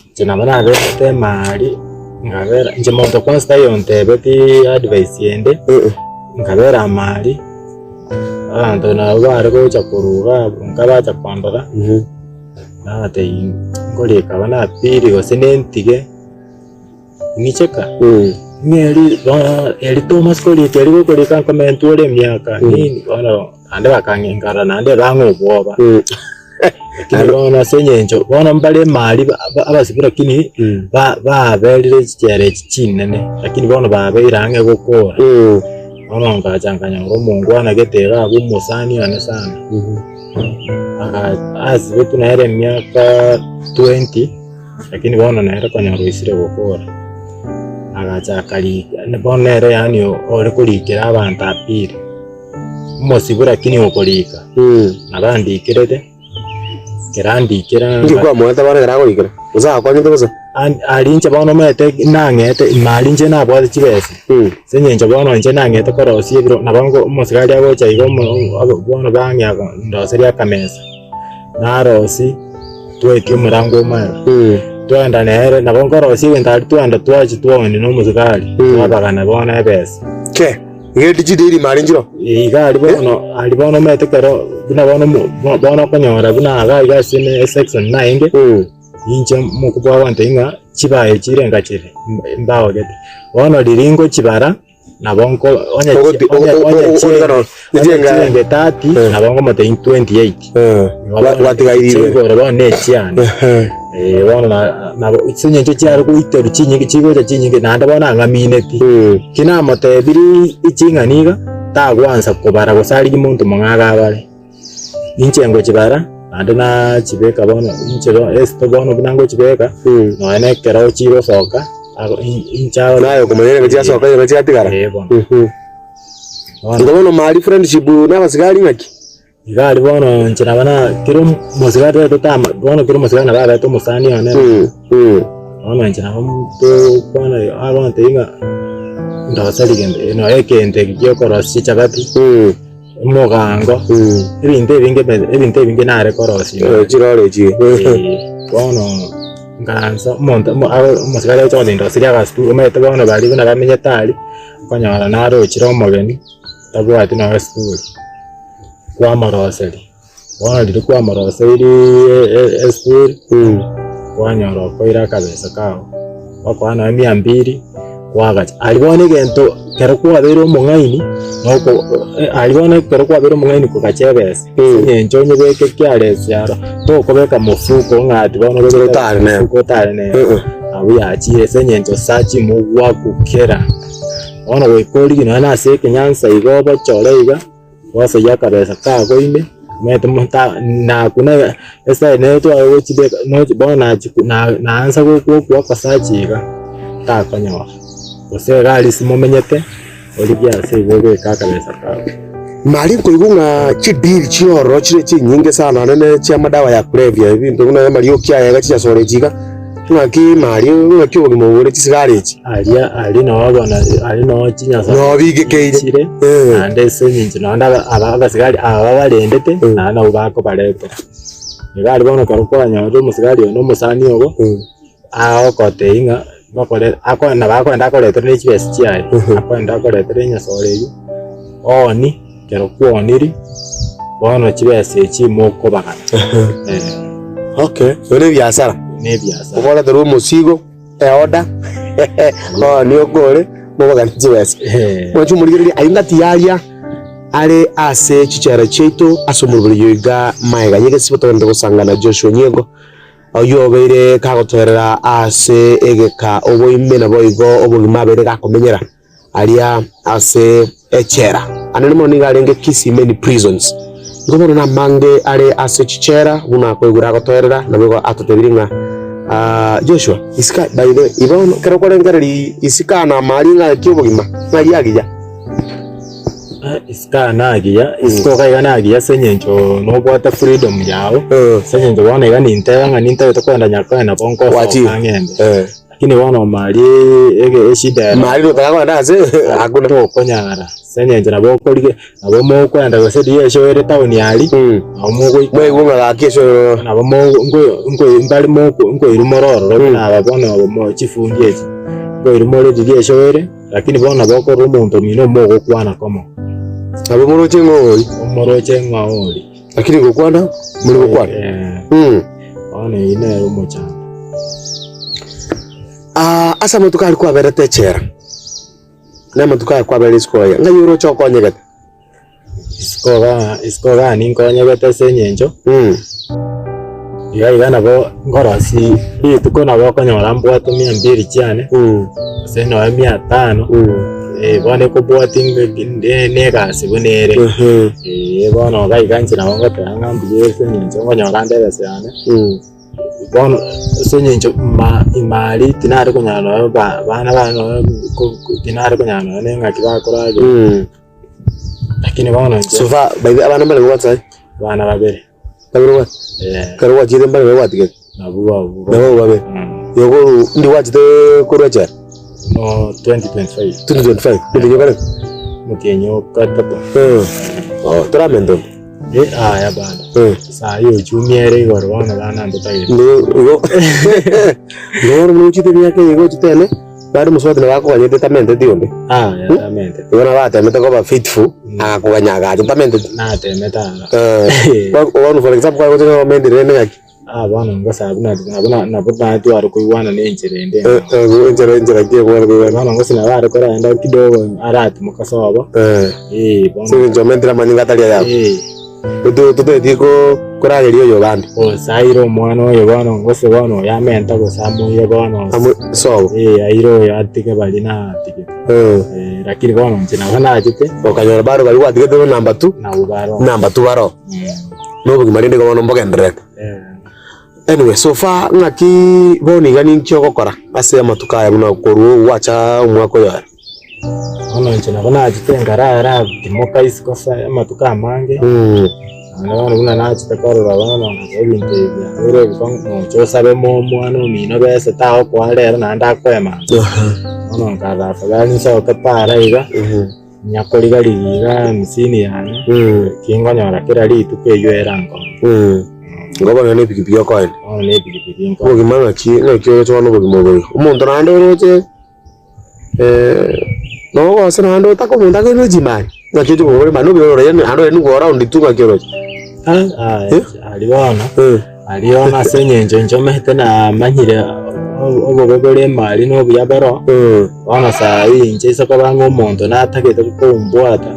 inche nabo naberete emari, nkabera inche monto kwanza tayontebetie advice ende, nkabera amari, abanto nabo bare gocha korwa iga nkabacha kondora, nabatebia nkorika buna pili gose nentige. Ng'icheka, ng'a eri bono eri tomasi korika eri gokorika nkomentwa ore emiaka nini bono naende bakang'enkarera naende bang'a obwoba. Lakini bono ase eng'encho bono mbare emari ba- ba- abasibe lakini ba- baberire chichera echi chinene, lakini bono babeire ang'e gokora. Bono ngacha nkanyora omongwana gete iga abwo omosani one sana, aka asibetwe nere emiaka 20. Lakini bono nere konyora oisire gokora, agacha akarika, bono nere yaani ore korikera abanto appeal, omosibwa lakini okorika, nabo andikerete, ekero andikera Inki kwamoete bono ekero akorikera? Gose agakonyete gose? An- aria inche bono omanyete nang'ete ime aria inche nabwate chibesa, ase eng'encho bono inche nang'ete korosia ebiro nabo nko omosigari agocha iga omo bono bang'ea ndoserie akamesa. Narosie, twetie omorango omwero, twagenda nere, nabo nkorosia egento aria twagenda twachia twaonia na omosigari, twabagana bono ebesa. Ke, ng'eti chidiri mari nchiro. Iga aria bono, aria bono omanyete ekero buna bono omo bono okonyora buna iga iga ase esection naende, inche omokubwa agontebia ng'a chibae chirenga chire mbagogete. Bono riria ngochibara. Nabo nko onye Ogoti- onye o- o- onye o- chienge o- onye chienge- chienge 30 Eh. nabo nkomotebia 28 Eh, wa- watigairire. Chigoro bono ne echiane Ehe. Eh, bono na- nabo ase eng'encho chiare goiterwa chinyinge chigocha chinyinge naende bono ang'amineti ki namotebirie ching'ani iga tagwansa kobara gose arigie monto mong'aga abare. Inche ngochibara naende nachibeka bono inche bono esito bono buna ngochibeka nonya na ekero chigosoka ago inche aro Naye okomanya nigo chiasoka nigo chiatigara. Eh bono. Bono Igo bono mari friendship na abasigari ng'aki? iga aria bono inche nabo na kera omosigari totagete tama bono kera omosigari nabo abete omosani one. Bono inche nabo tokwana agontebia ng'a ndoseri gento nonya egento eke gia okorosia chichabati. Omogango, ebinto ebinge be ebinto ebinge nare korosia Eh, chirore echi. Eh, bono nkaansa omonto omo ago omosigari agocha gotindosiria agasukuru omanyete bono baria buna bamenyete aria, okonyora narochire omogeni, tabwati nonya esukuru, kwamoroseria. Bono riria kwamoroseirie esukuru, kwanyora okoira akabesa kao, okoa nonya mia mbiri, kwagacha. Aria bono egento ekero kwabeire omong'aini, noko aria bono ekero kwabeire omong'aini kogacha ebesa, ase eng'encho onyebeke kiaresi aro, tokobeka mofuko ng'a ati bono obeke Otare nero. mofuko otare nero. Abwo yachire ase eng'encho search mogwakukera. Bono goika origie nonya na ase ekenyansa iga obochore iga. Gwasoyia akabesa kago ime, omanyete monto nakuna esae nere tware gochibeka nochi bono nachi na naansa gokwa okosacha iga, takonyora. Gose iga aria ase momenyete, origie ase igo obeke akabesa kago. Mari nkoigwa ng'a chideal chiororo chire chinyinge sana naende ne chiamadawa ya kulevya ebinto buna amarioki aya iga chinyasore echi iga, ng'aki mari ng'aki obogima obo bore chisigara echi. Aria aria noo bono aria noo chinyasae Noo bigekeire. chire, Eh. naende ase eng'encho naende aba aba abasigari aba babarendete, naende nabo bakobaretera. Iga aria bono ekero kwanyorire omosigari oyo na omosani ogo, agogotebia ng'a. Bakore ako nabo akoenda akoretere ne chibesa chiaye, akoenda akoretere enyasore eywo, ooni, ekero kwaoniri, bono chibesa echi mokobagana. Eh. Okay, eyo ne ebiasara. Ne ebiasara. Okoreterwa omosigo, eorder, ooni okore, mobagane chibesa. Eh. Mwanche omorigereria ayio ngati yaria are ase chichera chiaito ase omoroberi oiga maega y'egesibo togende gosangana Joshua Onyiego. Oyio obeire kagotoerera ase egeka oboime naboigo obogima abeire gakomenyera aria ase echela. Anene mono nigo arenge Kisii Main Prisons. Igo bono namange are ase chichela buna akoigura agotoerera naboigo atotebirie ng'a Joshua isika by the way bono ekero okorengereria isika namari ng'a ki obogima ng'ai agiya. Isiko aa nagiya, isiko iga iga nagiya ase eng'encho nobwate freedom yago, ase eng'encho bono iga ninteba ng'a nintagete kogenda Nyakoe nabo nkosoka Gwachire. ng'ende. Eh. Lakini bono maria ege eshida ere Mari gotaka kogenda ase hakuna. tokonyara ase eng'encho nabo okorige nabo mokoenda gose riria eshow ere town aria, nabo mogoika Mwaigwa ng'a gaki eshow nabo mo nko- nko mbare moko nkoirwa more ororo buna aba bono mo chifundi echi, nkoirwa more riria eshow ere. Lakini bono nabo okorora omonto omino omogokwana komo. Nabo moroche ng'a ori. Omoroche ng'a ori. Lakini gokwana muri gokwana. Eh, Mm. bono eyio nere omochando. Ah, ase amatuko aria kwaberete echela, na amatuko aya kwaberire isiko aya, ng'ai oroche okonyegete? Isiko igaa isiko igaa ninkonyegete ase eng'encho, Mm. iga iga nabo nkorosia rituko nabo okonyora mbwate mia mbiri chiane, Mm. gose nonya mia tano, Mm. bono ekobwatia na egasi buna ere. Mhm. Eeh bono iga iga inche nabo ngoteba ng'a mbuya ase eng'encho nkonyora nde ebesa yane. Mm. Bono ase eng'encho ma imari tinare konyora nonya ba bana bane nonya ko tinare konyora nonya na engaki bakoragera. Mm. Lakini bono inche So far, by the abana mbare gobwate sahi? abana babere Babere obwate? eh, Ekero gwachiete mbare babwatigete? nabwo babwo Nabo babere. Mm. Igo koru ndi gwachete korwa echela? No 2025 2025, omotienyi okare? omotienyi ogatato Eh. Oh, toramenta onde? Eh, aya bado Eh. saa hiyo uchumi ere igoro bono bana ntotagete Igo igo igo bono buna ochete emiaka eye igo ochete ene. Bande mosubati nabo akoganyete tamenteti onde. Ah, yatamentete. Igo nabo atemete koba faithful, agakoganya agacha tamenteti. Natemete aro. Eh, bono for example kware gocha ng'a omentire rende ng'aki? Ah, bono ngosa buna nabo nabo natware koigwana na enchera ende. Eh, eh, enchera enchera ki ekware koigwana? Bono gose nabo are korenda kidogo aratimoka sobo. Eh, Eh, bono. ase eng'encho omentire amanyinga atari ayabo. Eh. Totaeti korageria oyo bande. Gose aire omwana oyo bono, gose bono oyo amente gose amoire bono. Amo sobo. Eh, aire oyo atige baria natigete. Eh. Lakini bono inche nabo nachete. Okanyora baro baria gwatigete bo number two. Nabwo baro. Number two baro. Na obogima rende igo bono mbogendererete. Eh. Anyway, so far ng'aki bono iga ninki ogokora ase amatuko aya buna korwa gwacha omwaka oyo aya? Bono inche nabo nachete nkarara timoka isiko ase amatuko amange, naende bono buna nachete korora bono nabo ebinto ebi biabeire ebikong'u nocha osabe mo omwana omino besa tagokoa rero naende akoe mambia. Bono nkarora afadhali nsoke para iga, nyakoriga-rigia iga hamsini yane, eki nkonyora kera rituko eywo erankonye. Igo bono ne epikipiki okoenda. Bono ne epikipiki nkoenda. Obogima ng'aki ng'aki oroche bono obogima obo iga, omonto naende oroche. Nogose naende otake omonto akoirwe chimani, ng'aki oche kobora emani obe ore yaani naende ore nigo round tu ng'aki oroche. Ah, aria bono, aria bono ase eng'encho inche omanyete namanyire obobe bore emari na obuya boro, bono saa hii inche ase koba ng'a omonto natagete kombwata,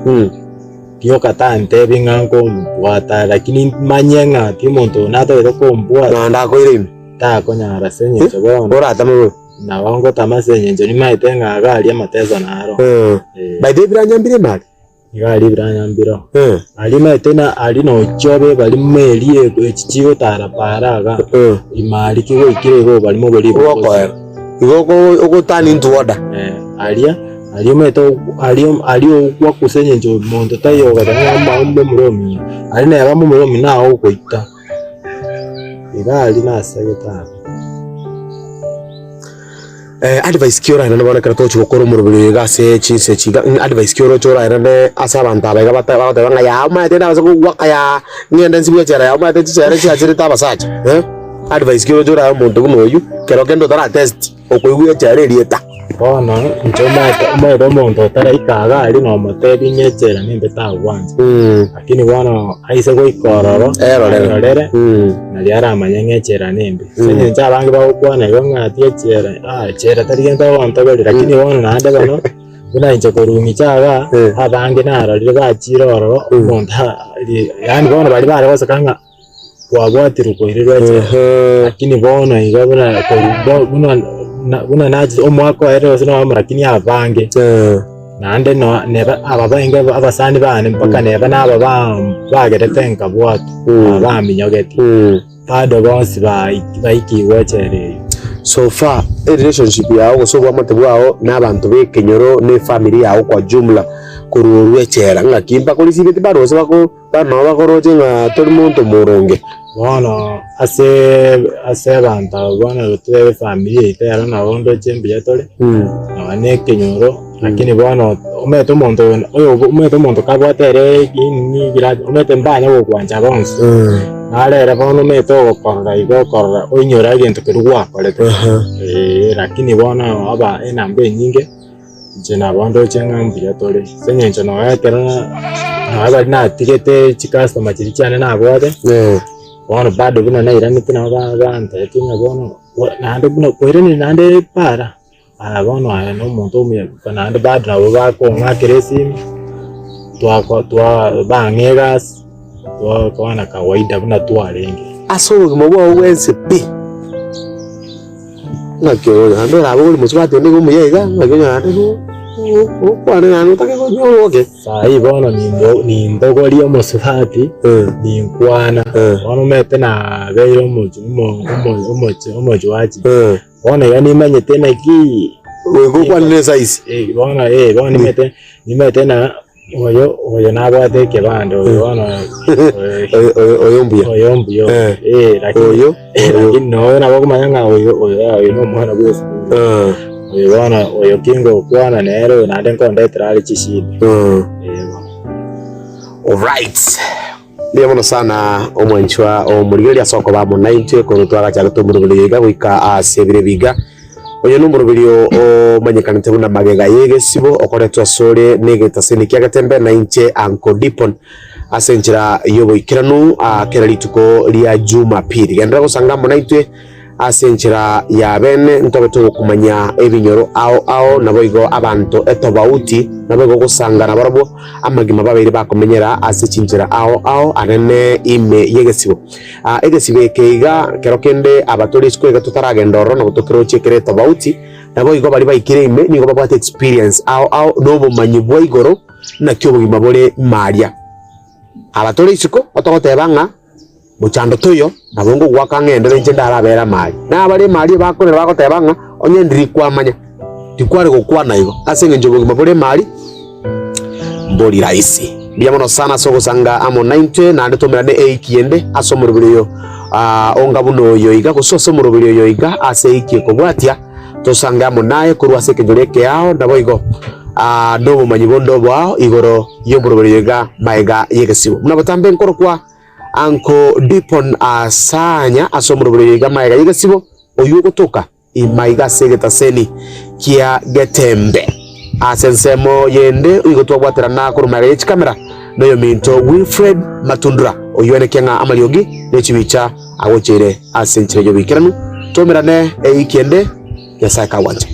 rioka tantebi ng'a nkombwata lakini manye ng'a ti omonto oyo natagete kombwata, Naende akoire ime, takonyara ase eng'encho bono. oratame bobe. Nabo ngotama ase engencho nimaete ng'a iga aria amateso naro. Eh. Eh. By the way ebiranyambire emari? Iga aria ebiranyambire. Eh. Aria maete na aria nochia obe barimo eria echi chigotara para iga. Eh. Ime aria kigoikire igo obarimo boria Ogokoera. Igo oko ogo turn into order. Eh, aria aria omanyete aria aria ogokwa ase engencho monto taiyo ogoteba ng'a momura omino. Aria neba momura omino naye ogoita. Iga aria nasegete abe. Eh, advice ki oraenane bono ekero togochia gokora omoroberi oyo iga ase chinsa echi iga, ng'a advice ki oroche oraenane ase abanto aba iga bata bagoteba ng'a yaa omanyete nabase kogwaka yaa ng'ende nsibwe echela yaa omanyete chichela chiachirete abasacha eh, advice ki oroche orae omonto buna oyio, kero kende otara test. Okoigwa echela erieta. Bono inche omanyete omanyete omonto otaraika iga aria nomotebia ng'a echela nimbe tagwancha, lakini bono aise goika ororo, Erorere. erorere, nario aramanye ng'a echela nembe. Ase eng'encho abange bagokwana igo ng'a ati echela, ah echela tari gento ogontoberia, lakini bono naende bono, buna inche korwa ng'iche igaa, abange narorire bachire ororo, omonto ri yaani bono baria bare goseka ng'a. kwabwatirwe koirerwa echela. Lakini bono iga buna korwa bo buna na buna nachire omwaka oerire gose noyomo lakini abange, naende noa neba aba bainge abasani bane mpaka neba naba ba bagerete nkabwatwa, aba baminyogeti, bado bonsi baiki baikigwe echela eywo. So far erelationship yago gose obwamate bwao na abanto ba ekenyoro na efamiri yago kwa jumla korwa orwe echela ng'aki mbakorisibeti bado gose bako. Bono nabo bakoroche ng'a tori monto moronge. Bono ase ase abanto abwo bono tore efamiri yaito ero nabo ndoche mbuya tore, nonya na ekenyoro, lakini bono omanyete omonto oyo oyo omanyete omonto kabwate ere nini grudge omanyete mbanya gokwancha bonsi, naro ere bono omanyete ogokorora igo okorora oinyora egento keria gwakorete, eh, lakini bono aba enamba enyinge. Inche nabo ndoche ng'a mbuya tore, ase eng'encho nonya ekero nonya baria natigete chicustomer chiria chiane nabwate, bono bado buna nairanete nabo ba- bantebetie ng'a bono naende buna koiraneri naende para, aya bono aye na omonto omuya naende bado nabo bakong'akera esimi, twako twa bang'a egasi, twakwana kawaida buna twarenge. Ase obogima bwao bwensi pi. Ng'aki oyo naende orabe ore mosubati onde iga omuya iga, ng'aki onye naende okwane naende otake konyora oke. Saii bono nimbo nimbogorie omosubati, ninkwana, bono omanyete nabeire omochi omo omo omochi omochwachi, bono iga nimanyete naki Goika okwane na esaisi. Bono eh bono nimanyete nimanyete na. Oyo oyo nabwate ekebande oyo bono Oyo oyo oyo mbuya. oyo mbuya oyo. Eh. Eh, lakini Oyo oyo. lakini noyo nabo okomanya ng'a oyo oyo ah, oyo nomwana bwa esukuru. Eh, Oyo bono oyo kingokwana nere oyo naende nkondetera are chishida. eh. Eh bono. Alright. Mbuya mono sana omwanchwa omorigereria ase okoba amo naintwe korwa twagachagete omoroberio iga goika ase ebiro ebi iga. Oyo nomoroberio omanyekanete buna magega y'egesibo okoretwa asore negetaseni kia Getembe na inche Uncle Dipon ase enchera y'oboikeranu kera rituko ria Jumapili. Genderera gosanga amo naintwe Ase enchera ya bene ntobe togokumanya ebinyoro ao ao, naboigo abanto etobauti, naboigo gosanga nabarabwo amagima babeire bakomenyera ase chinchera ao ao anene ime y'egesibo. Egesibo eke iga kero kende aba tore isiko iga totaragenda ororo nabo tokerochie kere etobauti, naboigo baria baikire ime nigo babwate experience ao ao na obomanyi bwa igoro naki obogima bore ime aria. Aba tore isiko otogoteba ng'a. Mochando toiyo, nabo ngogoaka ng'endere inche ndarabere amari. Na abare emari ebakorera bagoteba ng'a onye ndiri kwamanya, tikware gokwana igo, ase engencho obogima bore emari mbori rahisi. Mbuya mono sana ase ogosanga amo naintwe, naende tomerane eiki ende ase omoroberi oyo onga buna oyo iga, gose ase omoroberi oyo iga ase eiki ekobwatia, tosange amo naye korwa ase ekenyoro ekeao, naboigo nobomanyi bonde oboao igoro y'omoroberi oyo iga magega y'egesibo. Buna botambe nkorokwa. Uncle Dipon Asanya ase omorobori oyo iga magega y'egesibo oyio ogotoka imaiga ase egetaseni kia Getembe. Ase ensemo yende igo twabwaterana korwa magega ye chikamera noyominto Wilfred Matundura oyio enekia ng'a amariogi ne chibicha agocheire ase enchera y'oboikeranu. Tomerane eiki ende Nyasae kagwancha.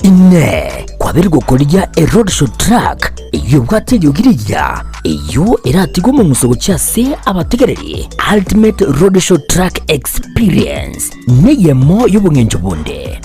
Inee! Kwabeire gokorigia eroadshow truck eyio ebwate eriogi rigiya, eyio eratigwe omong'uso gochia ase abategereri? Ultimate Roadshow Truck Experience neyemo y'obong'encho bonde.